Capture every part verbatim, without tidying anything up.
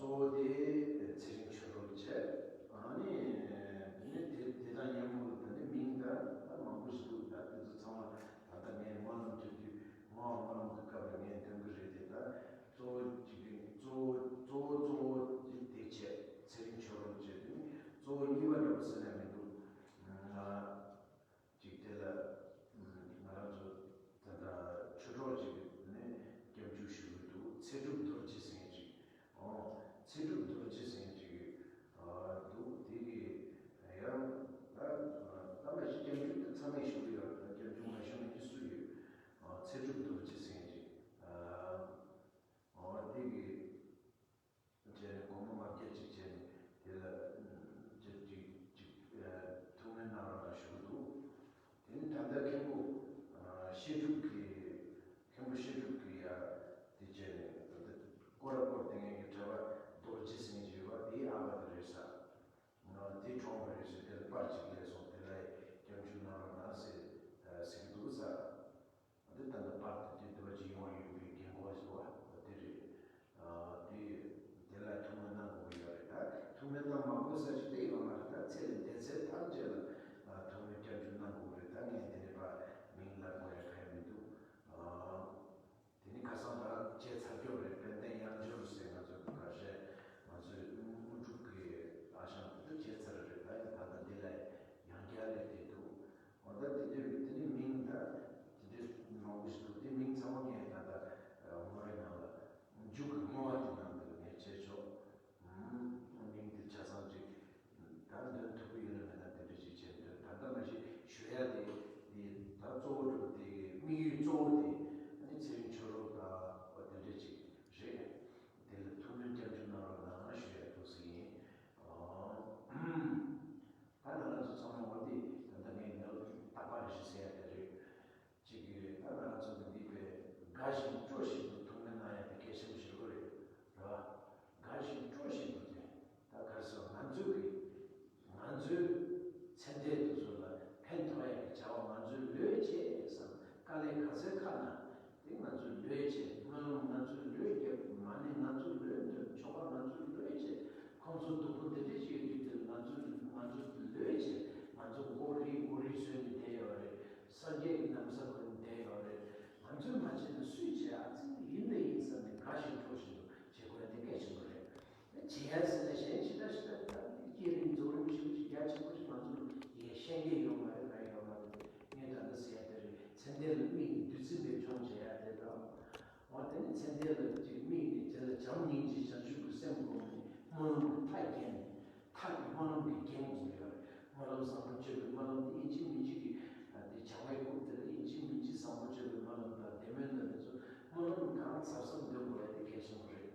གཙོ་བོ་དེ་ཚེ་རིང་ཆོས་གྲོགས་བྱས། ཨ་ནི་དེ་ནི་དེ་དེ་དང་མཉམ་པོ་ད་ནི་མིང་ད་ད་མང་པོ་ཞིག་འདུག་ད་དེ་ཚོ་ཚང་མ་ད་ལྟ་ངས་སྨོན་ལམ་བརྒྱབ་དུས་ངོ་སྨོན་ལམ་གྱི་སྐབས་ལ་ངས་འདོན་གྱི་རེད་དེ། ད་གཙོ་བོ་གཅིག་གི་གཙོ་བོ་གཙོ་བོ་གཙོ་བོ་དེ་དེ་བྱས། ཚེ་རིང་ཆོས་གྲོགས་བྱས་དུས་གཙོ་བོ་གཉིས་པ་འདྲ་པོ་ཟེར་ན་མི་འདུག་ང་ཅིག་དེ་ལ་ང་རང་ཚོ་ད་ལྟ་ཆོས་གྲོགས་ཅིག་ནས་སྐྱབས་འཇུག་ཞུ་གི་འདུག་ཚེ་སྒྲུབ་རྡོ་རྗེ་ཟེར་མཁན་ཅིག་ཨོ། ཚེ་སྒྲུབ་རྡོ་རྗེ་ཟེར་མཁན་ཅིག་འདུག་དེ་གི་ཡང་ད་ད་མ་གཞི་སྐྱབས་འཇུག་དེ་ཚང་མས་ཞུ་གི་ཡོད་རེད། ད་སྐྱབས་འཇུག་མ་ཞུ་མཁན་ཅིག་སུ་ཡོད། ཨོ། ཚེ་སྒྲུབ་རྡོ་རྗེ་ཟེར་མཁན་ཅིག་ཨོ། དེ་གི་བྱས་ནས་དགོངས་པ་མ་བརྒྱད་ཅིག་བྱས་ནས་དེ་ལ་ཅིག་ཅིག་ཅིག་ཐུགས་སྨོན་གནང་རོགས་གནང་ཞུ་གི་འདུག་དེ་ནི་ད་ལྟ་མཁན་པོ་བཤད་སྒྲུབ་ཀྱི་མཁན་པོ་བཤད་སྒྲུབ་ཀྱི་ཡ་དེ་བྱས་ནས་ད་ལྟ་སྐོར་ར་སྐོར་དེ་ངས་ཀྱི་གྲྭ་པ་རྡོ་རྗེ་ཟེར་མཁན་ཅིག་ཡོད་པ་དེའི་ཨ་ཕ་དེ་རེད་ས། དེ་གྲོངས་པ་རེད་ཟེར། དེ་ལ་པར་ཅིག་སླེབས་སོང་། དེ་ལ་སྐྱབས་འཇུག་གནང་རོགས་གནང་ཟེར་ཟེར་གི་འདུག་ས། འདི་ལྟ་འདི་པར་དེ་འདི་འདྲ་བ་ཅིག་ཡོང་ཡོད་པའི་རྒན་གོག་ཟེར་བ་དེ་རེད། ཨ། དེ་དེ་ལ་ཐུགས་སྨོན་གནང་དགོས་ཀྱི་ཡོད་རེད། ད་ཐུགས་སྨོན་གནང་མ་དགོས་ས་ཞིག་དེ་ཡོད་མ་རེད། ད་ཚེ་འདས་ཚེ་ཐམས་ཅད་ལ་ཨ་ཐུགས་སྨོན་སྐྱབས་འཇུག་གནང་དགོས་རེད། ད་ངས་དེ་འདྲ་པར་མིང་ལབ་དགོས་ཡ་གང་ཡང་མི་འདུག་ཨ། དེ་ནི་ཁ་སང་ད་བྱས་ཚར་རྒྱུ་རེད། དཔལ་ལྡན་དབྱངས་འབྱོར་ཟེར་ང་ཚོ་གི་ཁ་ཤས་ང་ཚོའི་དངོས་གྲུབ་ཀྱི་ཨ་ཞང་དེ་ཚོ་བྱས་ཚར་རེད། ད་ཡང་ད་ལྟ་འདི་ལ་ཡང་བསྐྱར་ལས་དེ་འདུག་འོ་ད་དེ་དུས་དེ་ནི་མིང་ད་དེ་དུས་མང་པོ་ཞིག་འདུག་དེ་མིང་ཚང་མ་ངས་ད་ལྟ་ངོ་རེ་ནང་ལ་མཇུག་གི་བསྔོ་བ་དེ་ནང་དུ་ངས་བྱས་ཆོག་མིང་དེ་ཆ་ཚང་ཅིག་ད་འདོན་ཐུབ་ཀྱི་ཡོད་ན་མེད་ན་དེ་འདྲ་ཅིག་བྱས་འདོད། ད་ལྟ་མ་གཞི་ཞུ་ཡ་དེ་དེ་ད་གཙོ་བོ་འགྲོ་དེ་དམིགས་ཡུལ་གཙོ་བོ་དེ་ཨ་ནི་ཚེ་རིང་ཆོས་གྲོགས་ད་འོ་དེ་འདྲ་ཅིག་རེད། དེ་ལ་ཐུགས་སྨོན་སྐྱབས་འཇུག་གནང་རོགས་གནང་ཞུ་ཡ་འདུག་ཟེར་ཡིན། ཨོ། ད་ང་རང་ཚོ་ཚང་མ་འོ་དེ་ད་ལྟ་ངས་ནི་རྟག་པར་རེ་ཞིག་ཟེར་ཡ་དེ་རེད། གཅིག་གིས་ད་ང་རང་ཚོ་གི་འདི་པའི་དགའ་ཞིང་སྤྲོ་བཞིན་དུ་ཐུགས་སྨོན་གནང་ཡ་དེ་གལ་ཆེན་པོ་ཞིག་རེད། རེད་བ། དགའ་ཞིང་སྤྲོ་བཞིན་དུ་དེ་ད་ག་རེ་ཟེར་ང་ཚོའི་གི་ང་ཚོའི་ཚེ་འདས་དེ་ཚོ་ལ་ཕན་ཐོགས་ཡ་གི་བྱ་བ་ང་ཚོས་ལོས་བྱས་བསམ། དཀའ་ལས་ག་ཚད་ཁག་ན་དེ་ང་ཚོས་ལོས་བྱས། སྨོན་ལམ་ང་ཚོས་ལོས་བརྒྱབ། མ་ཎི་ང་ཚོས་ལོས་འདོན། ཆོ་ག་ང་ཚོས་ལོས་བྱས། ཁོང་ཚོ་སྡུག་པོ་འདི་འདྲ་ཞིག་ཡོད་དུས་དེར་ང་ཚོས་ང་ཚོས་ལོས་བྱས། ང་ཚོ་མགོ་རིལ་མགོ་རིལ་བཟོས་ནས་བསྡད་ཡོད་རེད། སངས་རྒྱས་ཀྱི་ན་བཟའ་གོན་བསྡད་ཡོད་རེད། ང་ཚོས་མ་བྱས་ན་སུས་བྱས། ཨ་ཙི་ཡིན་ན་ཡིན་བསམ་ནས་དགའ་ཞིང་སྤྲོ་བཞིན་དུ་བྱེད་དགོས་ཡ་དེ་གལ་ཆེན་པོ་རེད། བྱེད་ཡ་ཟེར་ན་གཞན་ཞིག་ད་ཞིག་ད་ད་བསྐྱེད་རིམ་རྫོགས་རིམ་ཞིག་ཞིག་རྒྱ་ཆེན་པོ་ཞིག་ང་ཚོ་ཡས་ཤེས་ཀྱི་ཡོད་མ་རེད། ག་ཡོད་མ་རེད། ངས་ད་ལྟ་ཟེར་ཡ་དེ་རེད། ཚེ་འདས་ལ་དམིགས་ནས་བདུད་རྩི་འབེབས་སྦྱོང་བྱེད་ཡ་དེ་དང་། འོ་དེ་ནི་ཚེ་འདས་ལ་ཅིག་དམིགས་ནས་དེ་ལ་བྱམས་སྙིང་རྗེ་བྱང་ཆུབ་ཀྱི་སེམས་བསྒོམས་ནས་སྨོན་ལམ་གྱི་མཐའ་རྒྱན་ནས། མཐའ་གི་སྨོན་ལམ་གྱི་རྒྱན་བསྒོམས་ཡོད་རེད། སྨོན་ལམ་བཟང་པོ་སྤྱོད་པའི་སྨོན་ལམ་དེ་ཡིན་གཅིག་མིན་གཅིག་གིས་དེ་བྱ་བའི་སྐབས་དེ་ལ་ཡིན་གཅིག་མིན་གཅིག་བཟང་པོ་སྤྱོད་པའི་སྨོན་ལམ་དང་བདེ་སྨོན་དང་དེ་ཚོ་སྨོན་ལམ་གང་གཟབ་གཟབ་འདོན་དགོས་ཡ་དེ་གལ་ཆེན་པོ་རེད།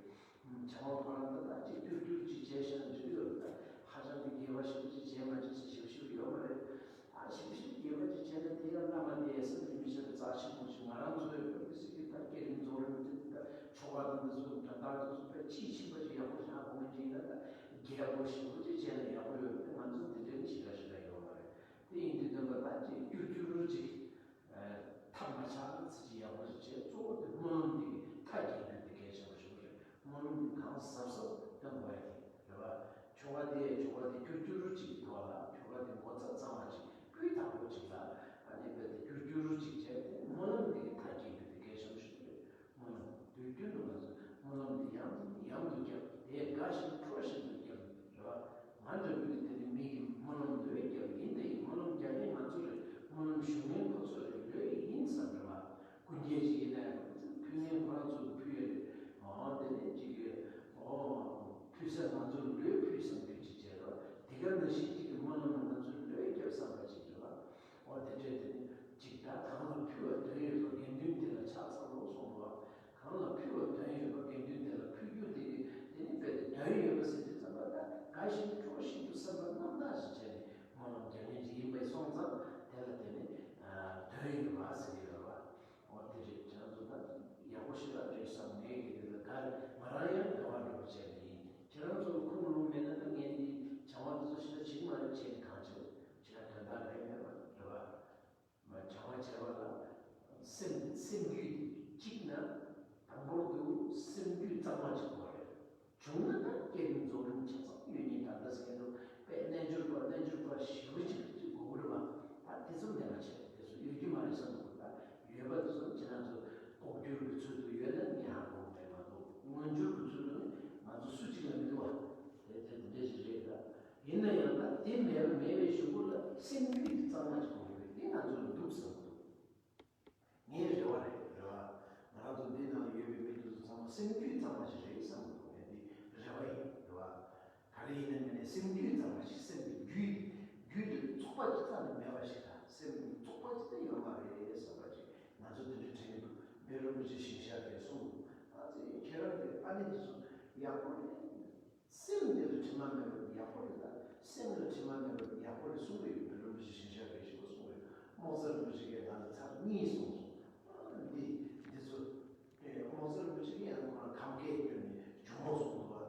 བྱ་བ་ཁོ་རང་ད་ལྟ་ཅིག་ཀྱུར་ཀྱུར་ཅིག་བྱས་ཤག་འགྲིག་ཡོད་རེད། ད་ཧ་ཅང་གི་དགེ་བ་ཞེ་པོ་ཅིག་བྱས་མ་བྱས་ཅིག་ཞིབ་ཞིབ་ཡོད་མ་རེད། ཨ་ཞིབ་ཞིབ་དགེ་བ་ཅིག་བྱས་ན་དེ་ཡང་བླ་མ་དེ་སེམས་ཀྱི་མི་ཤེས་པའི་རྩ་ཆེན་པོ་ཞིག་ང་རང་ཚོའི་བོད་མི་སྲིད་ཀྱི་ད་བསྐྱེད་རིམ་རྫོགས་རིམ་དེ་ད་ཆོ་ག་དང་འདི་ཚོ་འདྲ་ལྟར་དེ་ཚོ་དཔེ་དཔྱིས་ཕྱིན་པ་ཅིག་ཡག་པོ་ཞིག་ཧ་གོ་མི་འགྲིག་ན་ད་རྒྱས་པོ་ཞིབ་པོ་ཅིག་བྱས་ན་ཡག་པོ་ཡོད་རེད། ང་ཚོ་དེ་འདྲའི་ཞིག་ལ་ཞིག་ལ་ཡོད་མ་རེད། དེ་ཡིན་དུས་སྟོན་པ་ད་ཅིག་ཀྱུར་ཀྱུར་ཅིག་ཐབས་མ་ཆག་ཚིག་ཅིག་ཡག་པོ་ཞིག་བྱས། གཙོ་བོ་དེ་སྨོན་ལམ་དེ་གི་མཐའ་རྒྱན་རྒྱུ་དེ་གལ་ཆེན་པོ་ཞིག་རེད། སྨོན་ལམ་དེ་གང་གཟབ་གཟབ་བཏོན་དགོས་ཡ་དེ་རེད་བ། ཆོ་ག་དེ་ཆོ་ག་དེ་ཀྱུར་ཀྱུར་ཅིག་ཐོག་ལ་ཆོ་ག་དེ་ངོ་ཚ་ཚང་བ་ཅིག་སྤུས་དག་པོ་ཅིག་ལ་ཨ་ནི་དཔེ་དེ་ཀྱུར་ཀྱུར་ཅིག་བྱས་ཏེ་སྨོན་ལམ་དེ་གི་མཐའ་རྒྱན་རྒྱུ་དེ་གལ་ཆེན་པོ་ཞིག་རེད། སྨོན་ལམ་དུས་རྒྱུན་དུ་ང་ཚོས་སྨོན་ལམ་དེ་ཡང་ཡང་དུ་བརྒྱབ་དེ་དགའ་བཞིན་སྤྲོ་བཞིན་དུ་བརྒྱབ་རེད་བ། ང་འདྲ་བོ་དེ་ནི་མི་ཡིས་སྨོན་ལམ་ལོས་བརྒྱབ་ཡིན། དེ་ཡིན་སྨོན་ལམ་རྒྱག་མཁན་ང་ཚོ་རེད། སྨོན་ལམ་ཞུ་མཁན་ཁོ་ཚོ་རེད། ལོས་ཡིན་བསམ་རེད་བ། ཀུན་རྒྱལ་ཅིག་ཡིན་ན་ཡང་ཕུལ་མཁན་ཁོ་རང་ཚོ་ཕུལ་ཡོད་རེད། ཨོ་དེ་ནས་ཅིག་གིས་ཨོ་ཕུལ་ས་ང་ཚོ་ལོས་ཕུལ་བསམ་རྒྱུ་ཅིག་བྱས་རོགས། དེ་ག་ནང་བཞིན་ཅིག་གིས་སྨོན་ལམ་ང་ཚོ་ལོས་བརྒྱབ་བསམ་པ་ཅིག་རེད་བ། ཨོ་དེ་འདྲ་ སེམས་རྒྱུད་གཙང་མ་ཞིག་རེད་བསམ་གྱི་འདུག་ངས་འདི་རེ་བ་ཡིན་རེད་བ། ག་རེ་ཡིན་ན་མིན་ན་སེམས་རྒྱུད་གཙང་མ་ཞིག་སེམས་ཀྱི་རྒྱུད་རྒྱུད་དུ་ཚོགས་པ་ཅིག་རྩ་ནས་མེད་པ་ཞིག་དང་སེམས་ཀྱི་ཚོགས་པ་ཅིག་ད་ཡོད་མ་རེད་བསམ་པ་ཅིག་ང་ཚོ་དེ་འདྲ་དྲན་གྱི་འདུག་བཻ་རོ་རིན་པོ་ཆེ་ཞིང་གཤེགས་པས་གསུངས་འདུག་ཨ་ཙི་ཁྱེད་རང་གི་ཨ་ནེ་དེ་ཚོ་ཡག་པོ་རེད། སེམས་འདི་ལ་དྲི་མ་མེད་པ་ཡག་པོ་རེད་ད། སེམས་ལ་དྲི་མ་མེད་པ་ཡག་པོ་རེད་གསུངས་པ་ཡོད་པའི་རིན་པོ་ཆེ་ཞིང་གཤེགས་པས་ཞེས་པ་གསུངས་པས་རྨོག་སེར་རིན་པོ་ཆེ་གིས་ང་ལ་ཚར་གཉིས་གསུངས་སོང་། འདི་འདི་ཚོ་རྨོག་སེར་རིན་པོ་ཆེ་གིས་ཡང་ཁོ་རང་ཁམས་སྐད་བསྐྱོན་ནས་ཇོ་མོ་གསུངས་འདུག་བ།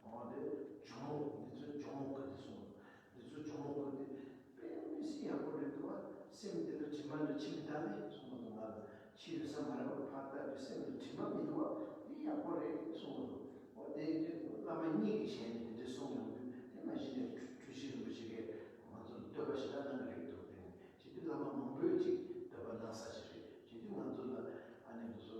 འོ་དེ་ཇོ་མོ་འདི་ཚོ་ཇོ་མོ་ཁོ་དེ་གསུངས་འདུག་འདི་ཚོ་ཇོ་མོ་ཁོ་དེ་དཔེ་མི་སྲིད་ཡག་པོ་རེད་འདུག་བ། སེམས་འདི་ལ་དྲི་མ་འདྲ་ཅི་མི་ལྟ་ལེ་གསུངས་འདུག་ང་ལ། ཕྱི་ཡོད་ས་མ་རེད་པ། ཕར་ལྟ་བུའི་སེམས་ལ་དྲི་མ་མི་འདུག་པ་འདི་ཡག་པོ་རེད་གསུངས་པ་འདུག་འོ་དེ་བླ་མ་གཉིས་ཀྱི་ཞལ་ནས་དེ་འདྲ་གསུངས་ཡོང་དུས་དེ་མ་གཞི་ནས་འཁྲུལ་འཁྲུལ་ཞིག་རིན་པོ་ཆེ་གིས་ང་ཚོར་བསྟོད་པ་ཞེ་དྲག་གནང་གི་རེད་འདུག་དེ་ནས་བྱེད་དུས་བླ་མ་མང་པོས་ཅིག་བསྟོད་པ་གནང་ས་ཞིག་རེད། བྱེད་དུས་ང་ཚོ་ལ་ཨ་ནི་འདི་ཚོ་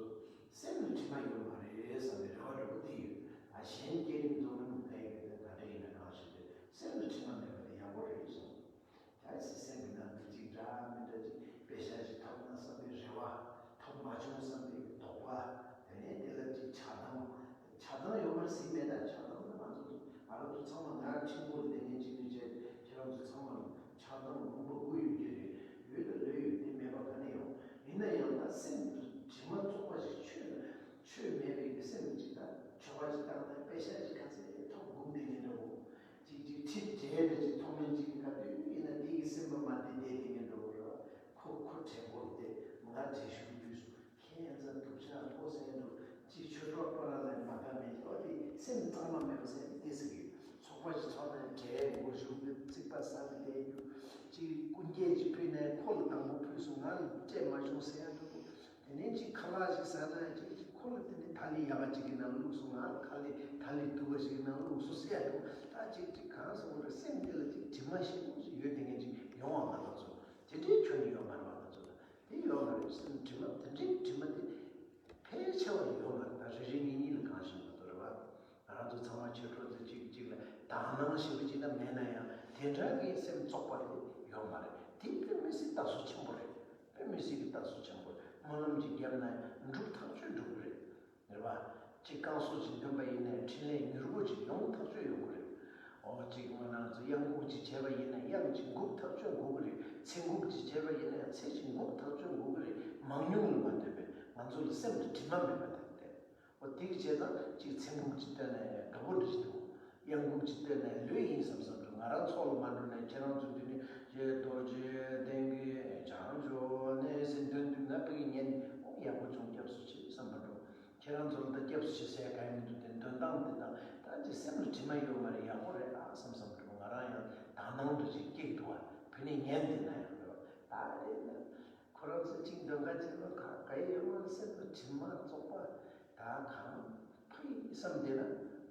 སེམས་ལ་དྲི་མ་ཡོད་མ་རེད་བསམ་པའི་རེ་བ་འདྲ་པོ་དེ་ཡོད། ཨ་གཞན་སྐྱེ་རིམ་རྫོགས་རིམ་ལ་ཡི་གེ་དེ་ག་འདྲ་ཡིན་ན་གང་ཞིག་དེ་སེམས་ལ་དྲི་མ་མེད་པ་དེ་ཡག་པོ་རེད་གསུངས། ད་སེམས་ཀྱི་ནང་དུ་ཅིག་འདྲ་མི་འདྲ་ཅིག་དཔེ་ཤ་ཅིག་ཐོབ་ན་བསམ་པའི་རེ་བ། ཐོབ་མ་བྱུང་བསམ་པའི་དོགས་པ། དེ་ནས་དེ་ལ་ཅིག་ཆགས་སྡང་། ཆགས་སྡང་ཡོད་མ་རེད་ཟེར་མེད་ད། ཆགས་སྡང་ནི་ང་ཚོ་ང་རང་ཚོ་ཚང་མ་ང་ཁྲིམས་སྐོར་ལ་བསྡད་མཁན་ཅིག་རེད་བྱས་ཁྱེད་རང་ཚོ་ཚང་མ་ལ་ཆགས་སྡང་མང་པོ་དགོས་ཡོད་ཀྱི་རེད། ཡོད་ད་ལོས་ཡོད་དེ་མེད་པ་ག་ནས་ཡོང་། ཡིན་ན་ཡང་ད་སེམས་དྲི་མ་བཙོག་པ་ཞིག་ཆོས་ཆོས་མེད་པའི་གི་སེམས་ཅིག་ད་ཆོ་ག་ཅིག་བཏང་ན་དཔེ་ཤ་ཅིག་ག་ཚད་ཐོབ་སྒུག་བསྡད་མཁན་འདྲ་བོ། ཅིག་ཅིག་ཁྲིད་བྲལ་ནས་ཅིག་མཐོང་མིན་ཅིག་ག་དུས་ཡིན་ན་དེ་ཡི་སེམས་པ་མ་བདེ་བདེ་དེ་ངན་འགྲོ་གི་རེད་བ། ཁོ་ཁོ་དྲན་པོ་དེ་ང་དྲན་ཤུགས་དུས་སུ་ཁྱེད་ཡན་ཚ་སྡུག་ཅག་ཁོ་ཟེར་འགྲོ་ཅིག་ཆོས་གྲོགས་པ་ར་ལ་མ་དགའ་མེད་ཀྱི་བ་དེ་སེམས་གཙང་མ་མེད་པ་ཟེར་དེ་ཟེར་གི་ཚོགས་པ་ཞིག་ཚོགས་ནས་བྲལ་མགོ་གཞུག་གི་རྩིག་པ་ཟ་གི་བསྡད་རྒྱུ་ཅིག་སྐུ་འགྱེད་ཅིག་ཕུལ་ནས་ཁོ་ལ་དང་པོ་ཕུལ་སོང་ང་ལ་སྤྲད་མ་བྱུང་ཟེར་ཡ་འགྲོ་གི་དེ་ནས་ཅིག་ཁ་ལག་ཅིག་ཟ་ན་ཅིག་ཅིག་ཁོ་ལ་དེ་ནས་ད་ལི་ཡག་ག་ཅིག་གི་ནང་བླུགས་སོང་ང་ལ་ཁ་ལི་ད་ལི་སྡུག་ག་ཞིག་གི་ནང་བླུགས་སོང་ཟེར་ཡ་འགྲོ་ད་ཅིག་ཅིག་གང་སོང་རེད་སེམས་དེ་ལ་ཅིག་དྲི་མ་ཞིག་ཡོད་དེ་ངན་ཅིག་ཡོང་བ་ང་ལ་ཚོ་དེ་འདྲའི་ཁྱོན་ནས་ཡོད་མ་རེད་བ་ང་ཚོ་ལ། དེ་ཡོད་མ་རེད། སེམས་དྲི་མ་དེ་འདྲའི་དྲི་མ་དེ་ཕལ་ཆེ་བ་ཡོད་མ་རེད། ད་རེ་རེ་གཉིས་གཉིས་ལ་གང་ཞིག་མ་གཏོགས་རེད་བ། ང་རང་ཚོ་ཚང་མ་ཆོས་གྲོགས་དེ་གཅིག་གཅིག་ལ་དག་སྣང་ཞེ་པོ་ཅིག་ལ་མེད་ན་ཡང་དེ་འདྲ་གི་སེམས་བཙོག་པ་དེ་ཡོད་མ་རེད། དེ་དཔེ་མི་སྲིད་རྟགས་གསལ་ཆེན་པོ་རེད། དཔེ་མི་སྲིད་ཀྱི་རྟགས་གསལ་ཆེན་པོ་རེད། སྨོན་ལམ་ཅིག་བརྒྱབ་ན་ཡང་འགྲུབ་ཐག་ཆོད་འགྲུབ་གི་རེད། རེད་བ། གཅིག་བསྐང་གསོ་ཅིག་འདོན་པ་ཡིན་ན་འཕྲིན་ལས་མྱུར་པོ་ཅིག་ཡོང་ཐག་ཆོད་ཡོང་གི་རེད། འོ་གཅིག་ང་རང་ཚོ་གཡང་འགུགས་ཅིག་བྱས་པ་ཡིན་ན་གཡང་ཅིག་འགུགས་ཐག་ཆོད་འགུགས་གི་རེད། ཚེ་འགུགས་ཅིག་བྱས་པ་ཡིན་ན་ཡང་ཚེ་ཅིག་འགུགས་ཐག་ཆོད་འགུགས་གི་རེད། མང་ཉུང་ལ་མ་ལྟོས་པའི་ང་ཚོ་ལ་སེམས་ལ་དྲི་མ་མེད་པ་དང་བསྟན། འོ་དེ་གི་བྱས་ཙང་གཅིག་ཚེ་འགུགས་ཅིག་བཏོན་ན་ཡང་དགའ་པོ་འདྲ་ཞིག་འདུག་གཡང་འགུགས་ཅིག་བཏོན་ན་ལོས་ཡིན་བསམ་བསམ་འདུག་ང་རང་ཚོགས་ལ་མ་འགྲོ་ནས་ཁྱེད་རང་ཚོ་འདི་ནས་རྗེ་རྡོ་རྗེ་གདན་གྱི་བྱང་ཆུབ་གནས་ཟེར་འདོན་དུས་ང་ཕ་གི་ཉན་ནས་འོ་ཡག་པོ་བྱུང་སྐྱབས་སུ་མཆི་བསམ་པ་འགྲོ། ཁྱེད་རང་ཚོ་ལ་ད་སྐྱབས་སུ་མཆི་ཟེར་གང་ཡང་མི་འདུག་དེ་འདོན་སྟངས་འདི་དང་ད་ཅི་སེམས་ལ་དྲི་མ་ཡོད་མ་རེད། ཡག་པོ་རེད་ཨ་བསམ་བསམ་འགྲོ། ང་རང་ཡང་དག་སྣང་འདྲ་ཅིག་སྐྱེ་གི་འདུག་ཨ། ཕི་ནས་ཉན་བསྡད་ན་ཡང་འགྲོ་ད་རེད་ན། ཁོ་རང་ཚོ་གཅིག་འདོན་ཁ་བྱེད་པ་ག་ག་ཡི་ཡོད་མ་རེད། སེམས་ལ་དྲི་མ་བཙོག་པ་ད་གང་ཕ་ཡི་བསམ་བསྡད་ན་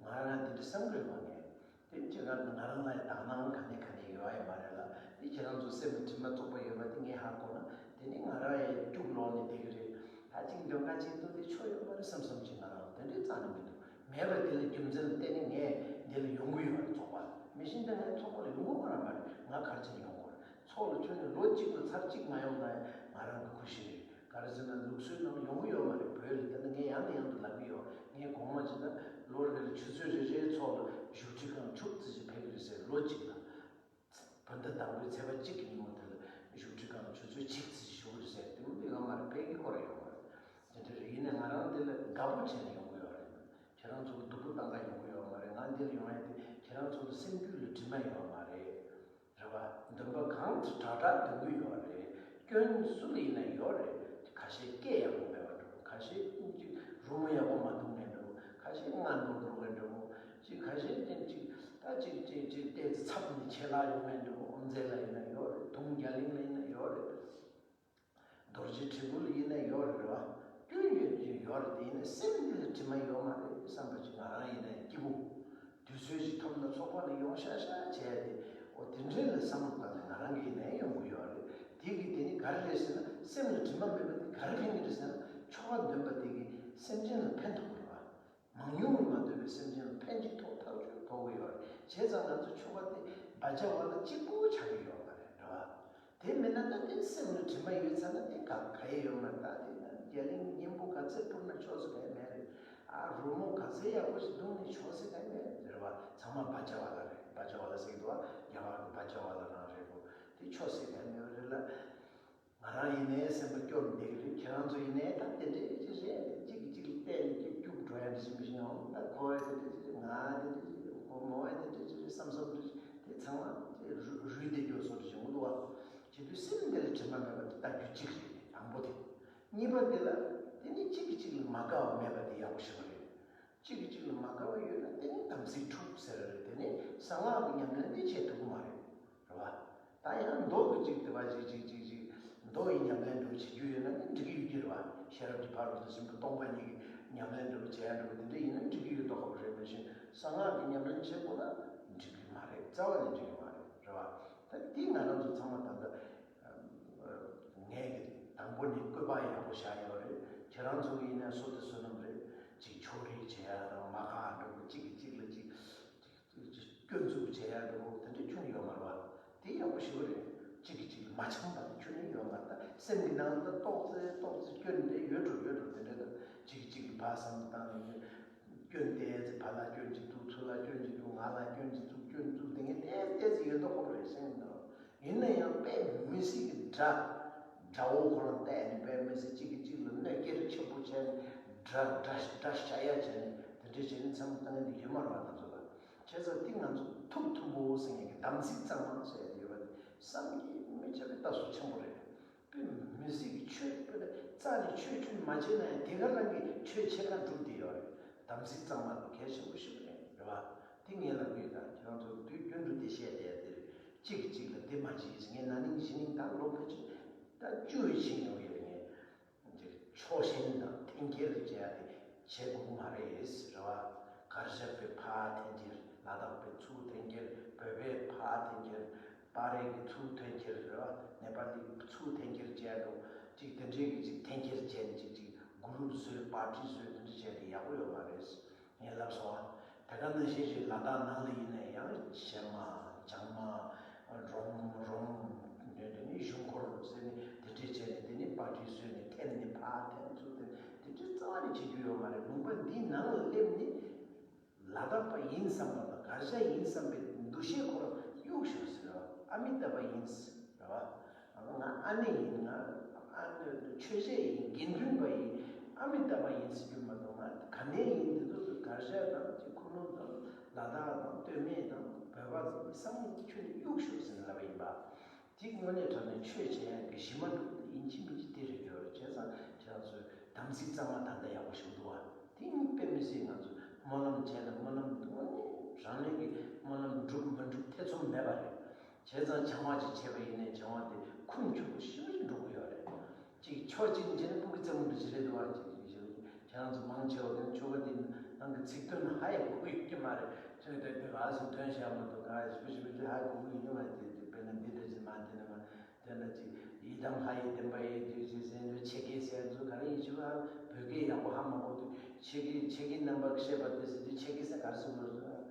ང་རང་འདི་འདྲ་བསམ་གི་ཡོད་མ་ངས། དེ་ཅི་ག་ང་རང་ལ་དག་སྣང་ག་ནས་ག་ནས་ཡོད་ཡ་མ་རེད་ལ། དེ་ཁྱེད་རང་ཚོ་སེམས་ལ་དྲི་མ་བཙོག་པ་ཡོད་པ་དེ་ངས་ཧ་གོ་ན་དེ་ནི་ང་རང་ཡང་སྐྱུག་ལོག་ནས་བསྡད་ཀྱི་རེད། ད་ཅིག་འདོན་ཁ་བྱེད་དུས་དེ་ཆོ་ཡོད་མ་རེད་བསམ་བསམ་ཅིག་ང་རང་དེ་འདྲའི་རྩ་ནས་མི་འདུག་མེད་པ་དེ་ལ་རྒྱུ་མཚན་ལ་བརྟེན་ནས་ངས་འདི་ལ་ཡོང་གི་ཡོད་རེད། ཚོགས་པ་ལ་མི་ཤེས་འདི་ངའི་ཚོགས་པ་ལ་ཡོང་གི་ཡོད་ར་མ་རེད། ང་ག་རེ་བྱས་ནས་ཡོང་དགོས་རེད། ཚོགས་ལ་ཁྱོན་ནས་ལོ་གཅིག་ལ་ཚར་གཅིག་མ་ཡོང་ན་ང་རང་གི་ཁུ་ཤི་རེད། ག་རེ་ཟེར་ན་ལུགས་སྲོལ་ནང་ཡོང་གི་ཡོད་མ་རེད། བོད་ལ་ད་ནི་ངས་ཡང་ནས་ཡང་དུ་ལབ་ཀྱི་ཡོད། ངས་གོང་མ་ཅིག་ན་ལོ་རེ་ལ་ཆུ་ཚོད་རེ་རེའི་ཚོགས་ལ་བཞུགས་ཁྲི་ཁང་བཅུ་ཙམ་ཞིག་ཕེབས་ཀྱི་རེད་ཟེར། ལོ་གཅིག་ལ། བོད་ཟླ་དང་པོའི་ཚེས་པ་གཅིག་གི་ཉིན་མོ་དེ་ལ་བཞུགས་ཁྲི་ཁང་ལ་ཆུ་ཚོད་གཅིག་ཙམ་ཞིག་བཞུགས་ཀྱི་རེད་ཟེར། དེ་མོ་དེ་ཡོད་མ་རེད། ཕེབས་ཀྱི་ཁོ་རང་ཡོད་མ་རེད། དེ་འདྲ་རེད། ཡིན་ནའི་ང་རང་འདི་ལ་དགའ་པོ་བྱས་ནས་ཡོང་གི་ཡོད་རེད། ཁྱེད་རང་ཚོ་ལ་སྡུག་པོ་བཏང་ག་ཡོང་གི་ཡོད་མ་རེད། ང་འདི་ལ་ཡོང་ཡ་དེ་ཁྱེད་རང་ཚོ་ལ་སེམས་རྒྱུད་ལ་དྲི་མ་ཡོད་མ་རེད། རེད་བ། འདོན་པ་གང་དྲག་དྲག་འདོན་གྱི་ཡོད་རེད། སྐྱོན་སུ་ལ་ཡིན་ན་ཡོད་རེད། ཁ་ཤས་སྐད་ཡག་པོ་མེད་པ་འདྲ་བོ། ཁ་ཤས་ཅིག་རོལ་མོ་ཡག་པོ་མ་འདོན་མཁན་འདྲ་བོ། ཁ་ཤས་རྔ་འདོན་འགྲོ་མཁན་འདྲ་བོ། ཅིག་ཁ་ཤས་ཅིག་ཅིག་ད་ཅིག་ཅིག་ཅིག་ཏོག་ཙམ་འཚབ་ནས་ཆད་ལྷག་ཡོང་མཁན་འདྲ་བོ། དབུ་མཛད་ལ་ཡིན་ན་ཡོད་རེད། དུང་རྒྱ་གླིང་ལ་ཡིན་ན་ཡོད་རེད། རྡོ་རྗེ་དྲིལ་བུ་ལ་ཡིན་ན་ཡོད་རེད་བ། སྐྱོན་ཡོད་ཀྱི་ཡོད་རེད། དེ་ཡིན་ན་སེམས་འདི་ལ་དྲི་མ་ཡོད་མ་རེད་བསམ་པ་ཅིག་ང་རང་ཡིན་ན་སྐྱིད་པོ། དུས་ཚོད་ཅིག་ཐོབ་ན་ཚོགས་པ་ལ་ཡོང་ཤག་ཤག་བྱས་ཏེ། འོ་དེ་འདྲའི་ལ་བསམ་བློ་བཏང་ནས་ང་རང་གི་ཡིན་ན་ཡོང་གི་ཡོད་རེད། དེ་གི་དེ་ནི་ག་རེ་རེད་ཟེར་ན་སེམས་ལ་དྲི་མ་མེད་པ་དེ་ག་རེ་ཕན་གི་རེད་ཟེར་ན་ཆོ་ག་འདོན་པ་དེ་གིས་སེམས་ཅན་ལ་ཕན་ཐོགས་གི་རེད་བ། མང་ཉུང་ལ་མ་ལྟོས་པའི་སེམས་ཅན་ལ་ཕན་ཅིག་ཐོགས་ཐག་ཆོད་ཐོགས་ཀྱི་ཡོད་རེད། བྱས་ཙང་ང་ཚོ་ཆོ་ག་དེ་སྦ་བྱ་བ་ལ་གཅིག་པུ་ཆགས་ཀྱི་ཡོད་མ་རེད་རེད་བ། དེ་མིན་ན་ད་དེ་སེམས་ལ་དྲི་མ་ཡོད་ཚར་ན་དེ་ག་ག་ཡེ་ཡོད་མ་རེད། ད་དེ་ན་རྒྱ་གླིང་གཉན་པོ་ག་ཚད་སྤུར་ན་ཆོག་ས་ག་ཡེ་མེད་རེད། ཨ་རོལ་མོ་ག་ཚད་ཡག་པོ་ཞིག་བརྡུངས་ནས་ཆོག་སྲིད་ག་མེད་རེད་བ། ཚང་མ་བ་ཇ་བ་ལ་རེད། བ་ཇ་བ་ལ་ཟེར་གི་འདུག་བ། རྒྱ་གར་གི་བ་ཇ་བ་ལ་རང་རེད་གོ། དེ་ཆོག་སྲིད་ག་མེད་རེད་ལ། ང་རང་ཡིན་ནའི་སེམས་པ་སྐྱོ་ནས་བསྡད་ཀྱི་རེད། ཁྱེད་རང་ཚོ་ཡིན་ནའི་ད་དེ་འདྲས་ཅིག་རེད། གཅིག་གིས་གཅིག་ལ་བལྟས་ནས་སྐྱུག་སྐྱུག་འགྲོ་ཡ་འདྲ་ཞིག་མི་ཤེས་ཡོང་། ད་ཁོ་བས་དེ་འདྲས་ཅིག་རེད། ང་དེ་འདྲས་ཅིག་རེད། ཁོ་མོ་བས་དེ་འདྲས་ཅིག་རེད་བསམ་བསམ་འདྲ་ཞིག་དེ་ཚང་མ་དེ་རུལ་རུལ་བསྡད་རྒྱུ་བཟོ་འདྲ་ཞིག་འོང་འདུག་བ། བྱེད་དུས་སེམས་འདི་ལ་དྲི་མ་མེད་པ་དེ་ལྟ་རྒྱུ་གཅིག་རེད། དང་པོ་དེ། གཉིས་པ་དེ་ལ་དེ་ནི་གཅིག་གིས་གཅིག་ལ་མ་དགའ་བ་མེད་པ་དེ་ཡག་པོ་ཞེ་པོ་རེད། གཅིག་གིས་གཅིག་ལ་མ་དགའ་བ་ཡོད་ན་དེ་ནི་དམ་ཚིག་འཁྲུགས་ཟེར་རེད། དེ་ནི་གསང་སྔགས་ཀྱི་ཉམས་ལེན་དེ་བྱེད་ཐུབ་ཀྱི་མ་རེད། རེད་བ། ད་ཡང་མདོ་གི་གཅིག་དེ་བ་གཅིག་གཅིག་གཅིག་གཅིག་མདོ་ཡི་ཉམས་ལེན་འདྲ་བོ་བྱེད་རྒྱུ་ཡོད་ན་ནི་འགྲིག་གི་ཡོད་ཀྱི་རེད་བ། ཤེས་རབ་ཀྱི་ཕ་རོལ་ཏུ་ཕྱིན་པ་སྟོང་པ་ཉིད་ཀྱི་ཉམས་ལེན་འདྲ་བོ་བྱེད་ཡ་འདྲ་བོ་དེ་འདྲ་ཡིན་ན་འགྲིག་གི་ཡོད་མདོག་ཁ་པོ་རེད། དེ་བཞིན་གསང་སྔགས་ཀྱི་ཉམས་ལེན་བྱེད་དགོས་ན་འགྲིག་གི་མ་རེད། རྩ་བ་ནས་འགྲིག་གི་མ་རེད། རེད་བ། ད་འདི་ང་རང་ཚོ་ཚང་མ་ད་ལྟ་ངས་ཀྱི་དང་པོ་ནས་བཀོད་པ་ཡག་པོ་བཞག་ཡོད་རེད། ཁྱེད་རང་ཚོ་གི་ཡིན་ན་བསོད་བདེ་བསོད་ནམས་རེད། ཅིག་ཕྱོགས་རིས་བྱེད་ཡ་དང་མ་དགའ་འདྲ་བོ། གཅིག་གིས་གཅིག་ལ་ཅིག་སྐྱོན་འཛུགས་བྱེད་ཡ་འདྲ་བོ་དེ་འདྲ་ཁྱོན་ནས་ཡོད་མ་རེད་བ། དེ་ཡག་པོ་ཞེ་པོ་རེད། གཅིག་གིས་གཅིག་ལ་མ་འཆམ་པ་དེ་ཁྱོན་ནས་ཡོད་མ་རེད། ད་སེམས་ཀྱི་ནང་ལ་ཏོག་ཙེ་ཏོག་ཙེ་སྐྱོན་དེ་ཡོད་འགྲོ་ཡོད་འགྲོ། དེ་འདྲ་ད་གཅིག་གིས་གཅིག་ལ་བག་བསམ་བཏང་ནས་སྐྱོན་དེ་ཚེ་ཕ་ལ་སྐྱོན་གཅིག་འདུག་ཚུར་ལ་སྐྱོན་གཅིག་འདུག་ང་ལ་སྐྱོན་གཅིག་འདུག་སྐྱོན་འཛུགས་དེ་ངས་ཏོག་ཙེ་ཡོད་མདོག་ཁ་པོ་རེད། སེམས་ནང་ཡིན་ན་ཡང་དཔེ་མི་སྲིད་ཀྱི་དགྲ། དགྲ་བོ་ཁོ་རང་བལྟས་ནས་དཔེ་མི་སྲིད་གཅིག་གིས་གཅིག་ལ་གནོད་སྐྱེལ་ཆེན་པོ་བྱས་ནས་དགྲ་དགྲ་དགྲ་བྱ་ཡ་བྱས་ནས་དེ་འདྲ་བྱས་ནས་མཚམས་བཏང་མཁན་དེ་ཡོད་མ་རེད་བ། ང་ཚོ་ལ། བྱས་ཙང་དེ་ང་ཚོ་ཐུགས་མཐུན་པོ་ཟེར་མཁན་གྱི་དམ་ཚིག་གཙང་མ་ཟེར་ཡ་དེ་ཡོད་པ་དེ་བསམ་གྱིས་མི་ཁྱབ་པའི་ལྟ་སྲོལ་ཆེན་པོ་རེད། དཔེ་མི་སྲིད་ཀྱི་ཆོས་དཔེ་ལ་རྩ་ནས་ཆོས་ཁྲིམས་མ་བྱས་ན་ཡང་དེ་ག་རང་གིས་ཆོས་བྱེད་ག་འགྲུབ་བསྡད་ཡོད་རེད། དམ་ཚིག་གཙང་མ་དེ་གལ་ཆེན་པོ་ཞིག་རེད། རེད་བ། དེ་ངས་ལབ་ཀྱི་ཡོད། ད་ཁྱེད་རང་ཚོ་དུས་རྒྱུན་དུ་དེ་བཤད་བསྡད་ཡ་དེ་རེད། གཅིག་གིས་གཅིག་ལ་དེ་མ་བྱེད་ཟེར། ངས་ན་ནིང་གཞེས་ནིང་ད་ལོ་ཕལ་ཆེར་ད་བཅུ་ཡི་ཕྱིན་ཡོང་ཡོད། ངས་འདིར་ཕྱོགས་ཞེན་དང་འཐེན་འཁྱེར་བྱེད་ཡ་དེ་བྱེད་དགོས་ཀྱི་མ་རེད། རེད་བ། གར་ཞབས་པས་ཕར་འཐེན་འཁྱེར། ལ་དྭགས་པས་ཚུར་འཐེན་འཁྱེར། བོད་པས་ཕར་འཐེན་འཁྱེར། པ་རེ་གིས་ཚུར་འཐེན་འཁྱེར། རེད་བ། ནེ་པ་ལིས་ཚུར་འཐེན་འཁྱེར་བྱས་འགྲོ། ཅིག་དེ་འདྲའི་གི་ཅིག་འཐེན་འཁྱེར་བྱས་ནས་ཅིག་ཅིག་གུ་རུབ་བཟོས་པར་ཊི་བཟོས་དེ་འདྲ་བྱས་ཏེ་ཡག་པོ་ཡོད་མ་རེད། ངས་ལབ་སོང་བ། དེ་ག་ནང་བཞིན་ཅིག་ལ་དྭགས་ནང་ལ་ཡིན་ན་ཡང་གཞས་མ། ལྗང་མ། རོང་རོང་། དེ་ནས་གཞུང་འཁོར་ཟེར་ནས་དེ་འདྲས་བྱས་ནས་དེ་ནས་པར་ཊི་བཟོས་ནས་འཐེན་ནས་ཕར་འཐེན་ཚུར་འཐེན་དེ་འདྲས་རྩ་བ་ནས་བྱེད་རྒྱུ་ཡོད་མ་རེད། ལུང་པ་འདིའི་ནང་ལ་སླེབས་ནས། ལ་དྭགས་པ་ཡིན་བསམ་པ་དང་གར་ཞ་ཡིན་བསམ་པའི་འདུ་ཤེས་ཁོ་རང་གཡུག་ཞོག་ཟེར་བ། ཨ་མི་ཏཱ་བྷ་ཡིན་ཟེར་བ། ང་ཨ་ནེ་ཡིན། ང་ཨ་ནེ་ཆོས་བཤད་ཡིན། དགེ་འདུན་པ་ཡིན། ཨ་མི་ཏཱ་བྷ་ཡིན་ཟེར་རྒྱུ་མ་གཏོགས་ང་ག་ནས་ཡིན། དེ་ཚོ་གར་ཞ་དང་ཅིག་ཁུ་ནུ་དང་ལ་དྭགས་དང་སྟོད་སྨད་དང་བོད་པ་དང་བསམ་བློ་ཁྱོན་ནས་གཡུག་ཞོག་ཟེར་ནས་ལབ་པ་ཡིན་པ། དེ་དངོས་གནས་དྲང་གནས་ཆོས་བྱེད་ཡག་གི་གཞི་མ་གྲུབ་ཡིན་གཅིག་མིན་གཅིག་དེ་རེད་ཡོད་རེད། བྱས་ཙང་ཁྱེད་རང་ཚོས་དམ་ཚིག་གཙང་མ་ད་ལྟ་ཡག་པོ་ཞིག་འདུག་བ། དེ་གཉིས་དཔེ་མི་སྲིད་ང་ཚོས་སྨོན་ལམ་བྱས་ན་སྨོན་ལམ་དངོས་གནས་རང་ལས་ཀྱི་སྨོན་ལམ་འགྲུབ་མི་འགྲུབ་ཐེ་ཚོམ་མེད་པ་རེད། བྱས་ཙང་སྦྱང་བ་ཅིག་བྱས་པ་ཡིན་ནའི་སྦྱང་བ་དེ་ཁུངས་འཁྱོལ་པོ་ཞེ་པོ་ཅིག་འགྲོ་གི་ཡོད་རེད། ཅིག་ཕྱོགས་གཅིག་ནས་བྱས་ན་སྤུ་གུ་རྩེད་མོ་འདྲ་ཅིག་རེད་འདུག་བ། ཅིག་ཅིག་ཅིག་ཁྱེད་རང་ཚོ་མང་ཆེ་བ་དེ་ནི་ཆོ་ག་དེ་ནང་གི་ཚིག་དོན་ཧ་ཡང་གོ་གི་ཡོད་ཀྱི་མ་རེད། ཆོས་དེ་དེ་ག་སེ་དོན་བཤད་མི་འདུག་ག་ཞིབ་ཞིབ་ཞིབ་ཧ་གོ་གི་ཡོད་མ་རེད། དེ་དེ་དཔེར་ན་འདི་འདྲ་ཅིག་མ་དེ་ནི་མ་དེ་ན་ཅིག་ཡི་དམ་ལྷ་ཡི་བདེན་པ་ཡི་དུས་ཅིག་ཟེར་འདུག་ཆེ་གེ་ཟེར་ཚོ་ག་རེ་ཡིན་ཞིག་ཧ་བོད་སྐད་ཡག་པོ་ཧ་མ་གོ་དུས་ཆེ་གེ་ཆེ་གེ་རྣམ་པར་ཤེས་པ་དེ་ཟེར་དུས་ཆེ་གེ་ཟེར་ག་རེ་ཟེར་དགོས་རེད།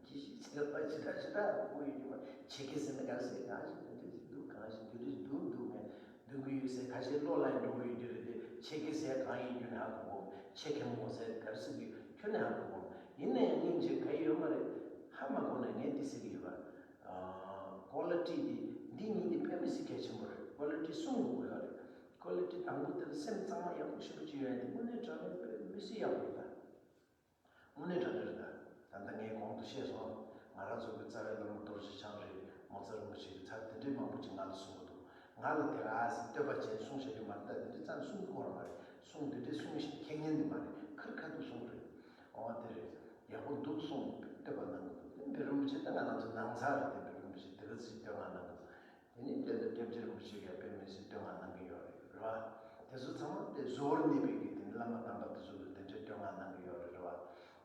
ཅི་ཞིག་ཚིག་ལ་ཅི་ལྟར་ཅི་ལྟར་དགོས་ཡོད་ཀྱི་མ། ཆེ་གེ་ཟེར་ན་ག་རེ་ཟེར། གང་ཞིག་འདི་འདྲ་ཞིག་འདུག་གང་ཞིག་འདི་འདྲ་ཞིག་འདུག་འདུག་ངས་འདོན་གི་ཡོད་ཟེར། ཁ་ཤས་བློ་ལ་ཡང་འགྲོ་གི་ཡོད་རྒྱུ་རེད་དེ། ཆེ་གེ་ཟེར་གང་ཡིན་རྒྱུ་ནི་ཧ་གོ་གོ། ཆེ་གེ་མོ་ཟེར་ག་རེ་ཟེར་གི་ཁྱོན་ནས་ཧ་གོ་གོ། ཡིན་ན་ཡང་སྙིང་རྗེ་ག་ཡི་ཡོད་མ་རེད། ཧ་མ་གོ་ན་ངས་འདི་ཟེར་གི་ཡོད་པ། ཀོ་ལི་ཊི་འདི་འདི་གཉིས་འདི་དཔེ་མི་སྲིད་གལ་ཆེན་པོ་རེད། ཀོ་ལི་ཊི་གསུམ་དགོས་ཀྱི་ཡོད་རེད། ཀོ་ལི་ཊི་དང་པོ་དེ་ལ་སེམས་གཙང་མ་ཡག་པོ་ཞེ་པོ་ཅིག་ཡོད་ཡ་དེ་དངོས་གནས་དྲང་གནས་དཔེ་མི་སྲིད་ཡག་པོ་རེད་ད། དངོས་གནས་དྲང་གནས་རེད་ད། ད་ལྟ་ངས་གོང་དུ་བཤད་སོང་། ང་རང་ཚོ་གི་རྩ་བའི་བླ་མ་རྡོ་རྗེ་འཆང་རེད། མོ་ཙ་རིན་པོ་ཆེ་གི་ཚར་དེ་འདྲའི་མང་པོ་ཅིག་ང་ལ་གསུང་གི་འདུག་ང་ལ་དེ་ག་ཨ་སི་བསྟོད་པ་བྱས་གསུང་བྱ་རྒྱུ་མ་རེད་ད། དེ་འདྲའི་རྩ་ནས་གསུང་གི་ཡོད་མ་རེད། གསུང་དེ་འདྲའི་གསུང་ཤེས་མཁན་ངན་དེ་མ་རེད། ཁར་ཁ་ཐུག་གསུང་གི་རེད། འོ་དེ་རེད། ཡག་པོ་འདུག་གསུང་བསྟོད་པ་གནང་གི་འདུག་དེ་བེ་རིན་པོ་ཆེ་ད་ང་རང་ཚོ་ནང་ཚ་རེད། དེ་བེ་རིན་པོ་ཆེ་དེ་ག་ཚོད་བསྟོད་བསྔགས་གནང་གི་འདུག་དེ་ནས་དེ་ལྟར་སྐྱབས་རྗེ་རིན་པོ་ཆེ་གིས་དཔེ་མི་སྲིད་བསྟོད་བསྔགས་གནང་གི་ཡོད་རེད། རེད་བ། དེ་ཚོ་ཚང་མ་དེ་གཟུ་བོར་གནས་པའི་གི་དེ་ནི་བླ་མ་དམ་པ་དེ་ཚོ་གིས་དེ་འདྲའི་བསྟོད་བསྔགས་གནང་གི་ཡོད་རེད། རེད་བ།